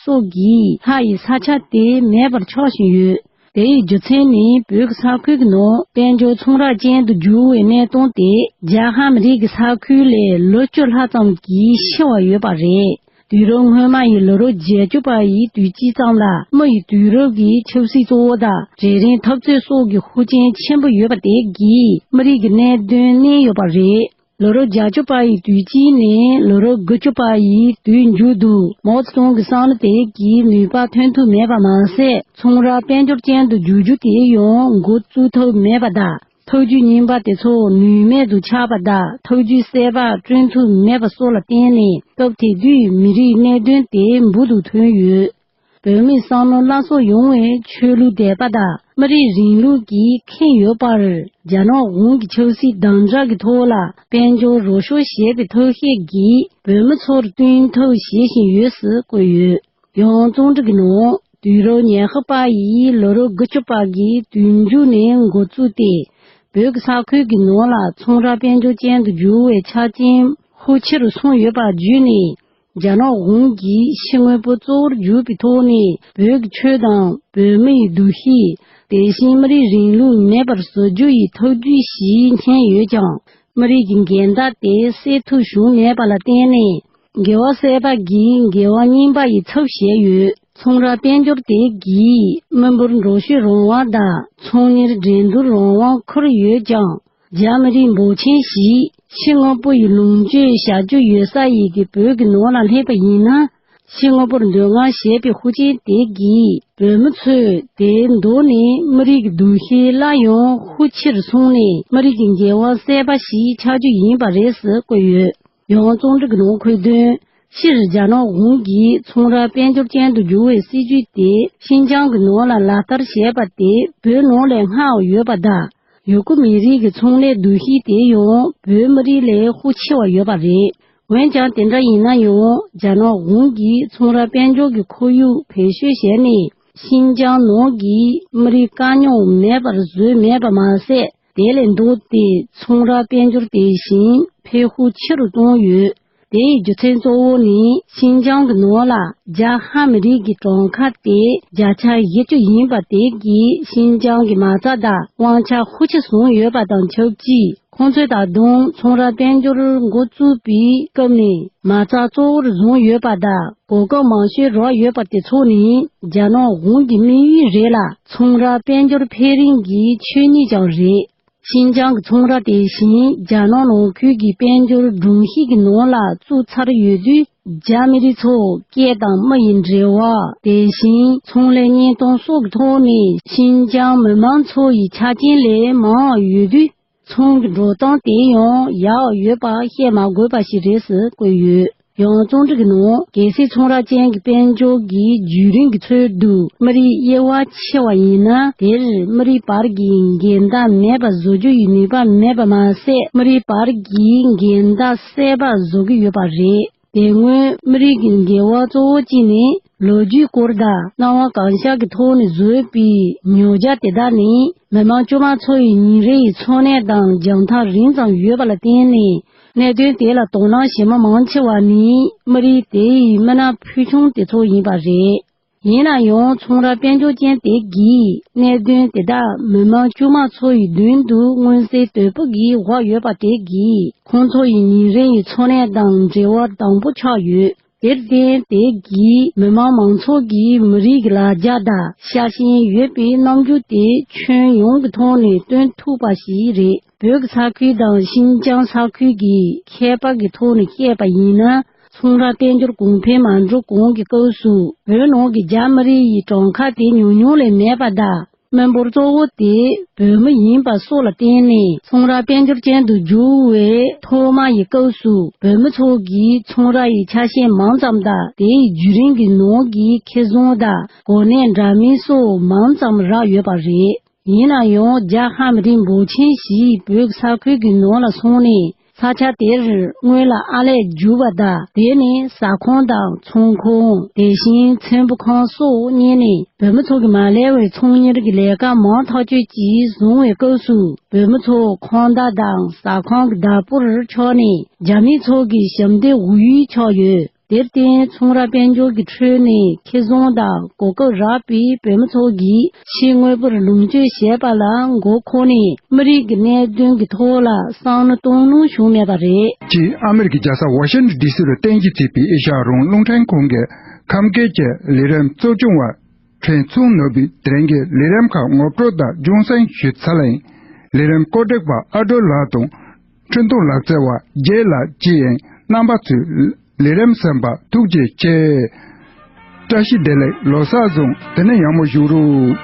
སོགས་ཀྱིས་ལྷ་ཡི་ས་ཆ་དེ་མེད་པར་ཆགས་བཞིན་ཡོད། དེ་ཡི་རྒྱུ་མཚན་ནི་བོད་ཀྱི་ས་ཁུལ་གྱི་ནང་དཔལ་འབྱོར་ཚོང་ར་ཅན་དུ་འགྱུར་བའི་གནས་སྟངས་དེ་རྒྱ་ཧ་མི་རིགས་ཀྱི་ས་ཁུལ་ལས་ལོ་བཅུ་ལྷག་ཙམ་གྱིས་ཆེ་བ་ཡོད་པ་རེད། དུས་རབས་སྔོན་མ་ཡི་ལོ་རབས་བརྒྱད་ཅུ་པ་ཡི་དུས་དཀྱིལ་ཙམ་ལ་མི་ཡི་དུས་རབས་ཀྱི་ཆབ་སྲིད་གཙོ་བོ་དང་གྲལ་རིམ་འཐབ་རྩོད་སོགས་ཀྱི་ཤུགས་རྐྱེན་ཆེན་པོ་ཡོད་པ་དེ་གིས་མི་རིགས་ཀྱི་གནད་དོན་གནས་ཡོད་པ་རེད། ལོ་རབས་བརྒྱད་ཅུ་པ་ཡི་དུས་དཀྱིལ་ནས་ལོ་རབས་དགུ་བཅུ་པ་ཡི་དུས་མཇུག་ཏུ་མའོ་ཙེ་ཏུང་གི་བསམ་བློ་དེ་གིས་ནུས་པ་ཐོན་ཐུབ་མེད་པ་མ་ཟད། ཚོང་ར་དཔལ་འབྱོར་ཅན་དུ་འགྱུར་རྒྱུ་དེ་ཡང་འགོ་བཙུགས་ཐུབ་མེད་པ་དང་། ཐབས་ཇུས་རྙིང་པ་དེ་ཚོ་ནུས་མེད་དུ་ཆགས་པ་དང་། ཐབས་ཇུས་གསར་པ་བསྐྲུན་ཐུབ་མེད་པ་སོགས་ལ་བརྟེན་ནས། སྐབས་དེ་དུས་མི་རིགས་གནད་དོན་དེ་འབུར་དུ་ཐོན་ཡོད། བོད་མིའི་བསམ་བློ་སླར་གསོ་ཡོང་བའི་ཆོས་ལུགས་དད་པ་དང་མི་རིགས་རིང་ལུགས་ཀྱིས་ཁེངས་ཡོད་པར། རྒྱ་ནག་གཞུང་གི་ཆབ་སྲིད་དམ་དྲག་གི་ཐོག་ལ་དཔལ་འབྱོར་རོགས་སྐྱོར་བྱས་པའི་ཐབས་ཤེས་ཀྱིས་བོད་མི་ཚོར་བསྟུན་ཐབས་བྱེད་བཞིན་ཡོད་ཟེར་བཀོད་ཡོད། ཡང་རྩོམ་སྒྲིག་གི་ནང་དུས་རབས་ཉི་ཤུ་པ་ཡི་ལོ་རབས་དགུ་བཅུ་པ་གི་དུས་མཇུག་ནས་འགོ་བཙུགས་ཏེ། བོད་ཀྱི་ས་ཁུལ་གྱི་ནང་ལ་ཚོང་ར་དཔལ་འབྱོར་ཅན་དུ་འགྱུར་བའི་ཆ་རྐྱེན་ཤུགས་ཆེ་རུ་སོང་ཡོད་པ་བརྒྱུད་ནས། རྒྱ་ནག་གཞུང་གིས་ཕྱི་དངོས་པོ་གཙོ་བོར་གྱུར་པའི་ཐོག་ནས་བོད་ཀྱི་ཆོས་དང་བོད་མི་ཡི་འདུ་ཤེས། དེ་བཞིན་མི་རིགས་རིང་ལུགས་མེད་པར་བཟོ་རྒྱུ་ཡི་ཐབས་ཇུས་ཤིག་འཁྱེར་ཡོད་ཀྱང་། མི་རིགས་ཀྱི་འགལ་ཟླ་དེ་སེལ་ཐབས་བྱུང་མེད་པ་ལ་བརྟེན་ནས། འགལ་བ་སེལ་བ་གིས་འགལ་བ་རྙིང་པ་ཡི་ཚབ་བྱས་ཡོད། ཚོང་ར་དཔལ་འབྱོར་དེ་གིས་མི་འབོར་འགྲོ་སྐྱོད་རང་དབང་དང་ཚོང་གཉེར་འགྲན་བསྡུར་རང་དབང་ཁུར་ཡོད་ཀྱང་། རྒྱ་མི་རིགས་འབོར་ཆེན་ཞིག་ཕྱི་དངོས་པོ་ཡི་ལོངས་སྤྱོད་བྱ་རྒྱུ་ཡོད་ས་ཡི་གི་བོད་ཀྱི་ནང་ལ་སླེབས་པ་ཡིན་ན། ཕྱི་དངོས་པོར་འདོད་མངགས་བྱས་པའི་ཤུགས་རྐྱེན་དེ་གིས་བོད་མི་ཚོས་དེའི་མདོ་ནས་མི་རིགས་ཀྱི་འདུ་ཤེས་སླར་ཡང་ཤུགས་ཆེར་སོང་ནས་མི་རིགས་ཀྱི་འགལ་བ་སེལ་བ་ཞིག་ཆགས་རྒྱུ་ཡིན་པ་རེད་ཟེར་བཀོད་ཡོད། ཡང་རྩོམ་སྒྲིག་གི་ནང་འཁོད་དོན། སྤྱིར་རྒྱ་ནག་གཞུང་གིས་ཚོང་ར་དཔལ་འབྱོར་ཅན་དུ་འགྱུར་བའི་སྲིད་ཇུས་དེ་ཤིན་ཅང་གི་ནང་ལ་ལག་བསྟར་བྱས་པ་དེ་བོད་ནང་ལས་སྔར་ཡོད་པ་དང་། ཡུ་གུར་མི་རིགས་ཀྱི་ཚོང་ལས་འདུ་ཤེས་དེ་ཡང་བོད་མི་རིགས་ལས་ཤུགས་ཆེ་བ་ཡོད་པ་རེད། འོན་ཀྱང་དེ་འདྲ་ཡིན་ན་ཡང་རྒྱ་ནག་གཞུང་གིས་ཚོང་ར་དཔལ་འབྱོར་གྱི་ཁོར་ཡུག་བེད་སྤྱོད་བྱས་ནས་ཤིན་ཅང་ནང་གི་མི་རིགས་དཀའ་རྙོག་མེད་པར་བཟོས་མེད་པ་མ་ཟད། དེ་ལས་ལྡོག་སྟེ་ཚོང་ར་དཔལ་འབྱོར་དེ་བཞིན་འཕེལ་ཤུགས་ཆེ་རུ་བཏང་ཡོད། དེའི་རྒྱུ་མཚན་གཙོ་བོ་ནི་ཤིན་ཅང་གི་ནང་ལ་རྒྱ་ཧ་མི་རིགས་ཀྱི་གྲངས་ཀ་དེ་བརྒྱ་ཆ་བཞི་བཅུ་ཡིན་པ་དེ་གིས་ཤིན་ཅང་གི་མ་རྩ་དང་དབང་ཆ་ཤུགས་ཆེ་བཟུང་ཡོད་པ་དང་ཆབས་ཅིག་ཁོང་ཚོས་ད་དུང་ཚོང་ར་དཔལ་འབྱོར་འགོ་བཙུགས་པའི་སྐབས་ནས་མ་རྩ་གཙོ་བོར་བཟུང་ཡོད་པ་དང་གོ་སྐབས་མང་ཤོས་རག་ཡོད་པ་དེ་ཚོ་ནི་རྒྱ་ནག་གཞུང་གི་དམིགས་ཡུལ་རེད་ལ། ཚོང་ར་དཔལ་འབྱོར་འཕེལ་རིམ་གྱི་ཆོས་ཉིད་ཀྱང་རེད། ཤིན་ཅང་གི་ཚོང་ར་དེ་བཞིན་རྒྱ་ནག་ནང་ཁུལ་གྱི་དཔལ་འབྱོར་སྒྲོམ་གཞི་གི་ནང་ལ་བཙུགས་ཚར་ཡོད་དུས། རྒྱ་མི་རིགས་ཚོ་སྐད་དང་མི་ཡི་འབྲེལ་བ། དེ་བཞིན་ཚོང་ལས་གཉེན་སྟོན་སོགས་ཀྱི་ཐོག་ནས་ཤིན་ཅང་མི་མང་ཚོ་ཡི་ཆ་རྐྱེན་ལས་མང་བ་ཡོད་དུས། ཚོང་གི་འགྲོ་སྟངས་དེ་ཡང་ཡག་ཡོད་པ་བཤད་མ་དགོས་པ་ཞིག་རེད་ཟེར་བཀོད་ཡོད། ཡང་རྩོམ་སྒྲིག་གི་ནང་གལ་སྲིད་ཚོང་ར་ཅན་གྱི་དཔལ་འབྱོར་གྱི་བརྒྱུད་རིམ་གྱི་ཚུལ་དུ་མི་རིགས་དབྱེ་བ་ཕྱེ་བ་ཡིན་ན། དེར་མི་རིགས་བར་གྱི་འགལ་ཟླ་མེད་པ་བཟོ་རྒྱུ་ཡི་ནུས་པ་མེད་པ་མ་ཟད། མི་རིགས་བར་གྱི་འགལ་ཟླ་སེལ་བ་བཟོ་གི་ཡོད་པ་རེད། དེ་སྔོན་མི་རིགས་ཀྱི་འགལ་བ་གཙོ་བོ་གཅིག་ནི་ལོ་རྒྱུས་སྐོར་དང་སྣང་བ་གང་ཤར་གྱི་ཐོག་ནས་བཟོས་པའི་ཉོ་རྒྱ་དེ་དག་ནི་མི་མང་དཀྱུས་མ་ཚོ་ཡི་ཉིན་རེའི་འཚོ་གནས་དང་འཇམ་ཐང་རིང་ཙམ་ཡོད་པ་ལ་བརྟེན་ནས། གནད་དོན་དེ་ལ་དོ་སྣང་བྱེད་མི་མང་ཆེ་བ་ནི་མི་རིགས་དེ་ཡི་མི་སྣ་ཕུལ་བྱུང་དེ་ཚོ་ཡིན་པ་རེད། ཡིན་ན་ཡང་ཚོང་ར་དཔལ་འབྱོར་ཅན་དེ་གིས་གནད་དོན་དེ་དག་མི་མང་དཀྱུས་མ་ཚོ་ཡི་མདུན་དུ་མངོན་གསལ་དོད་པོ་གིས་བཞག་ཡོད་པ་དེ་གིས་ཁོང་ཚོ་ཡི་ཉིན་རེ་ཡི་འཚོ་གནས་དང་འབྲེལ་བ་དམ་པོ་ཆགས་ཡོད། དེར་བརྟེན་དེ་གིས་མི་མང་མང་ཚོགས་ཀྱིས་མི་རིགས་ཀྱི་ལ་རྒྱ་དང་ཤ་ཞེན་ཡོད་པའི་རྣམ་འགྱུར་དེ་ཁྱོན་ཡོངས་ཀྱི་ཐོག་ནས་སྟོན་ཐུབ་པ་ཞིག་རེད། བོད་ཀྱི་ས་ཁུལ་དང་ཤིན་ཅང་ས་ཁུལ་གྱི་ཁྱད་པར་གྱི་ཐོག་ནས་བཤད་པ་ཡིན་ན། ཚོང་ར་དཔལ་འབྱོར་གོང་འཕེལ་མ་འགྲོ་གོང་གི་སྐབས་སུ་བོད་ནང་གི་རྒྱ་མི་རིགས་ཡི་གྲངས་ཀ་དེ་ཉུང་ཉུང་ལས་མེད་པ་དང་། མི་འབོར་གཙོ་བོ་དེ་བོད་མི་ཡིན་པ་སོགས་ལ་བརྟེན་ནས་ཚོང་ར་དཔལ་འབྱོར་ཅན་དུ་འགྱུར་བའི་ཐོག་མ་ཡི་སྐབས་སུ་བོད་མི་ཚོ་གིས་ཚོང་ར་ཡི་ཆ་ཤས་མང་ཙམ་དང་། དེའི་བརྒྱུད་རིམ་གྱི་ནང་གི་ཁེ་བཟང་དང་གོ་གནས་འདྲ་མིན་སོགས་མང་ཙམ་རག་ཡོད་པ་རེད། ཡིན་ན་ཡང་རྒྱ་ཧ་མི་རིགས་འབོར་ཆེན་ཞིག་བོད་ས་ཁུལ་གྱི་ནང་ལ་སོང་ནས། ས་ཆ་དེར་སྔོན་ལ་ཨར་ལས་རྒྱུ་བ་དང་། དེ་ནས་ཟ་ཁང་དང་ཚོང་ཁང་། དེ་བཞིན་ཚེམ་བུ་ཁང་སོགས་གཉེར་ནས། བོད་མི་ཚོ་གི་མ་ལས་པའི་ཚོང་གཉེར་གྱི་ལས་ཀ་མང་ཐག་ཆོད་ཅིག་བཟུང་བའི་སྐབས་སུ། བོད་མི་ཚོ་ཁང་བདག་དང་ཟ་ཁང་གི་བདག་པོར་ཆགས་ནས། རྒྱ་མི་ཚོ་གི་ཞབས་འདེགས་འོག་ཡུལ་ཆགས་ཡོད། དེར་བརྟེན་ཚོང་ར་དཔལ་འབྱོར་གྱི་ཁྲོད་ནས་ཁེ་བཟང་དང་གོ་སྐབས་རག་པའི་བོད་མི་ཚོ་གིས་ཕྱི་དངོས་པོར་ལོངས་སྤྱོད་བྱེད་པ་ལ་མགོ་འཁོར་ནས། མི་རིགས་ཀྱི་གནད་དོན་གྱི་ཐོག་ལ་བསམ་བློ་གཏོང་ལོང་བྱུང་མེད་པ་རེད། ཅེས་ཨ་མེ་རི་ཀའི་རྒྱལ་ས་ཝ་ཤིང་ཏོན་ཌི་སི་ལ་རྟེན་གཞི་བྱས་པའི་ཨེ་ཤ་ཡ་རང་དབང་རླུང་འཕྲིན་ཁང་གི་ཁམས་སྐད་ཀྱི་ལས་རིམ་གཙོ་སྐྱོང་བ་ཁྲེན་ཚུང་ནོར་བུས་དེ་རིང་གི་ལས་རིམ་ཁག་ངོ་སྤྲོད་དང་སྦྱོང་གསན་ཞུས་ཚར་ལ་ཡིན། ལས་རིམ་བཀོད་སྒྲིག་པ་ཨ་སྒྲོལ་ལགས་དང་། འཕྲིན་གཏོང་ལག་རྩལ་བ་རྒྱལ་ལགས་བཅས་ཡིན། རྣམ་པ་ཚོས་ལས་རིམ་གསན་པ་ཐུགས་རྗེ་ཆེ། བཀྲ་ཤིས་བདེ་ལེགས། ལོ་གསར་བཟང་། དེ་ནས་ཡག་མོ་བཞུགས་རོགས།